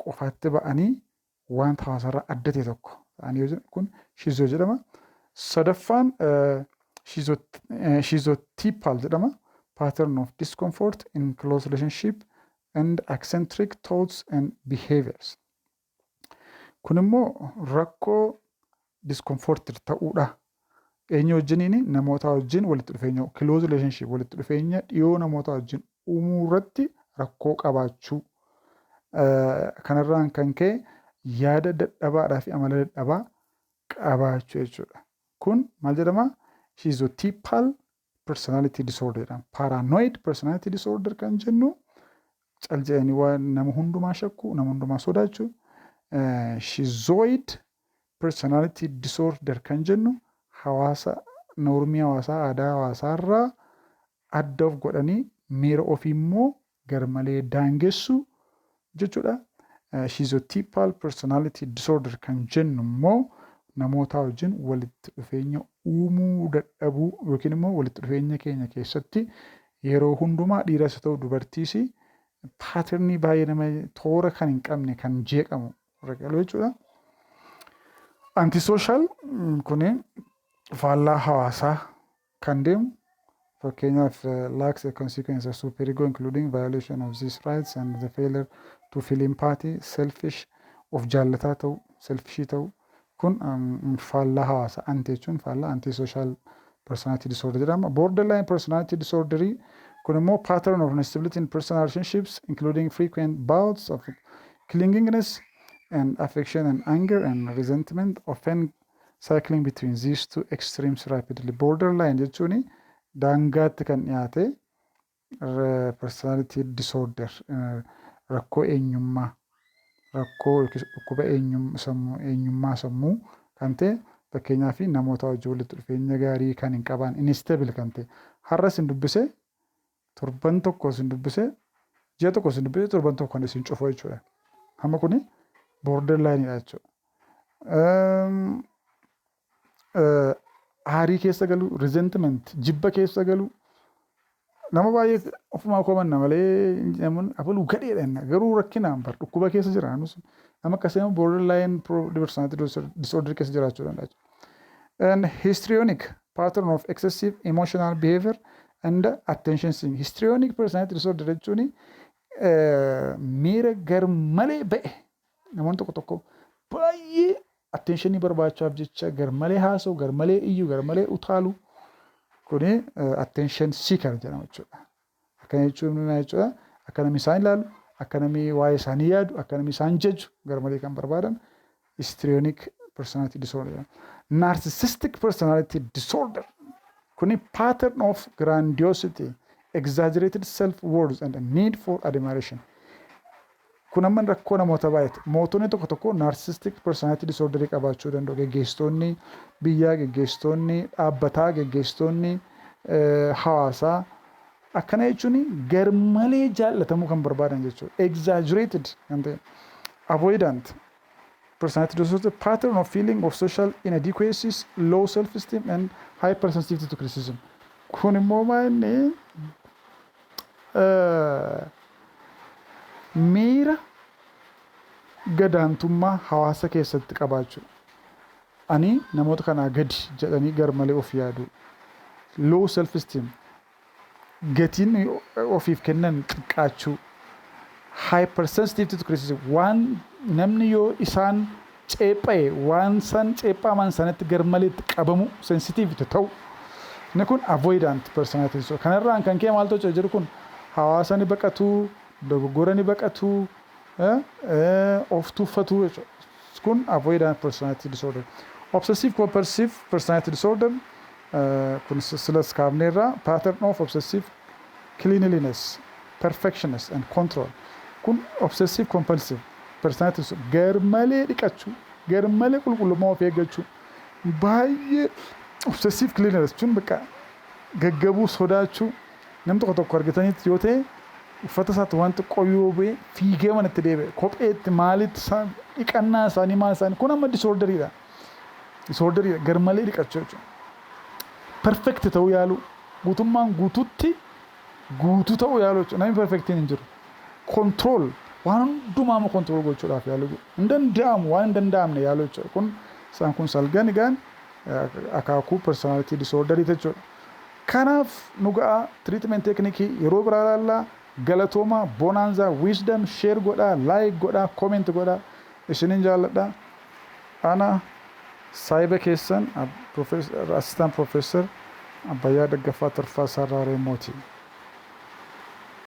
qofaatti ba'anii wanta hawaasarraa adda ta'e tokko ta'anii yoo jiran, kun schizo jedhama. Sadaffaan schizotypal jedhama. Pattern of discomfort in close relationship and eccentric thoughts and behaviors. Kun immoo rakkoo discomforted ta'uudha. Eenyu wajjiniin? Namoota wajjin walitti dhufeenya, close relationship, walitti dhufeenya dhiyoo namoota wajjin uumuu irratti rakkoo qabaachuu. Kanarraan kan ka'e yaada dadhabaadhaa fi amala dadhabaa qabaachuu jechuudha. Kun maal jedhama? Schizotypal personality disorder jedhama. Paranoid personality disorder kan jennu cal jedhanii waan nama hundumaa shakkuu, nama hundumaa sodaachuu. Schizoid personality disorder kan jennu hawaasa, normii hawaasaa, aadaa hawaasaarraa adda of godhanii miira ofii immoo garmalee daangessu jechuudha. Schizotypal personality disorder kan jennu immoo namoota wajjin walitti dhufeenya uumuu dadhabuu yookiin immoo walitti dhufeenya keenya keessatti yeroo hundumaa dhiiras haa ta'u dubartiis patternii baay'ee nama toora kan hin qabne, kan jeeqamu jechuudha. Antisocial kuni faallaa hawaasaa kan deemu, fakkeenyaaf lacks a consequence of superego, including violation of these rights and the failure to feel empathy, selfish, of jaallataa ta'u, selfishii ta'u, kun faallaa hawaasaa, anti jechuun faallaa, antisocial personality disorder jedhama. Borderline personality disorder kun immoo pattern of instability in personal relationships, including frequent bouts of clinginess and affection and anger and resentment, often cycling between these two extremes rapidly. Borderline jechuun daangaatti kan dhiyaate personality disorder, rakkoo eenyummaa, rakkoo yookiis dhukkuba eenyummaa sammuu kan ta'e, fakkeenyaaf namoota wajjin walitti dhufeenya gaarii kan hin qabaan, instable kan ta'e, har'as hin dubbise Torban tokko isin dubbisee, ji'a tokko isin dubbisee, torban tokko kan isin cufu jechuudha. Hamma kuni borderlineidha jechuudha. Aarii keessa galu, resentment, jibba keessa galu, nama baay'ee ofumaa komanna malee namoonni abaluu gadheedha jenna. Garuu rakkinaan bar dhukkuba keessa jira. Nama akkasii nama borderline personality disorder keessa jiraachuu danda'a. And histrionic pattern of excessive emotional behavior and attention seeking. Histrionic personality disorder jechuun miira garmalee ba'e, namoonni tokko tokko baay'ee attentionii barbaachaaf jecha garmalee haasa'u, garmalee iyyu, garmalee utaalu, kuni attention seeker jedhama jechuudha. Akkana jechuun maal jechuudha? Akka namni isaan ilaalu, akka namni waa'ee isaanii yaadu, akka namni isaan jaju garmalee kan barbaadan histrionic personality disorder jedhama. Narcissistic personality disorder kuni pattern of grandiosity, exaggerated self-worth and a need for admiration. Kun amma rakkoo namoota baay'eeti. Mootonni tokko tokko narcissistic personality disorder qabaachuu danda'u. Geggeessitoonni biyyaa, geggeessitoonni dhaabbataa, geggeessitoonni hawaasaa, akkana jechuun garmalee jaallatamuu kan barbaadan jechuudha. Exaggerated kan ta'e. Avoidant personality disorder, pattern of feeling of social inadequacies, low self-esteem and hypersensitivity to criticism. Kun immoo maa inni miira gadaantummaa hawaasa keessatti qabaachuu. Ani namoota kanaa gadi jedhanii garmalee of yaadu. Low self esteem, gatiin ofiif kennan xiqqaachuu. Hypersensitivity to criticism, waan namni yoo isaan ceepha'e waan san ceephaman sanatti garmaleetti qabamu, sensitive ta'u. Inni kun avoidant personality disorder. Kanarraan kan ka'e maaltu hojjeta jiru kun hawaasa ni baqatu, dogoggora ni baqatu, of tuffatu jechuudha. Kun avoidant personality disorder. Obsessive compulsive personality disorder kun silas kaafneerra, pattern of obsessive cleanliness, perfectionist and control. Kun obsessive compulsive personality disorder garmalee dhiqachuu, garmalee qulqullummaa of eeggachuu, baay'ee obsessive cleanliness jechuun bakka gaggabuu sodaachuu. Namni tokko tokko argatanitti yoo ta'e, uffata isaatti waan xiqqoo yoo bu'e fiigee manatti deebi'e, kopheetti, maalitti, dhiqannaa isaanii, maal isaanii, kun amma disorderiidha. Disorderiidha garmalee dhiqachuu jechuudha. Perfect ta'uu yaalu, guutummaan guututti guutuu ta'uu yaalu jechuudha. Namni perfectiin hin jiru. Control, waan hundumaa amma control gochuudhaaf yaalu, hin danda'amu, waan hin danda'amne yaalu jechuudha. Kun isaan kun salgan egaan akaakuu personality disorderii jechuudha. Kanaaf nu ga'a, treatment technique yeroo biraa ilaallaa. Galatooma. Bonanza Wisdom share godhaa, like godhaa, comment godhaa, isinin jaalladha. Ana saayiba keessan, assistant professor Abbayyaa Daggafaa Tarfaa Sararaaree Mootii.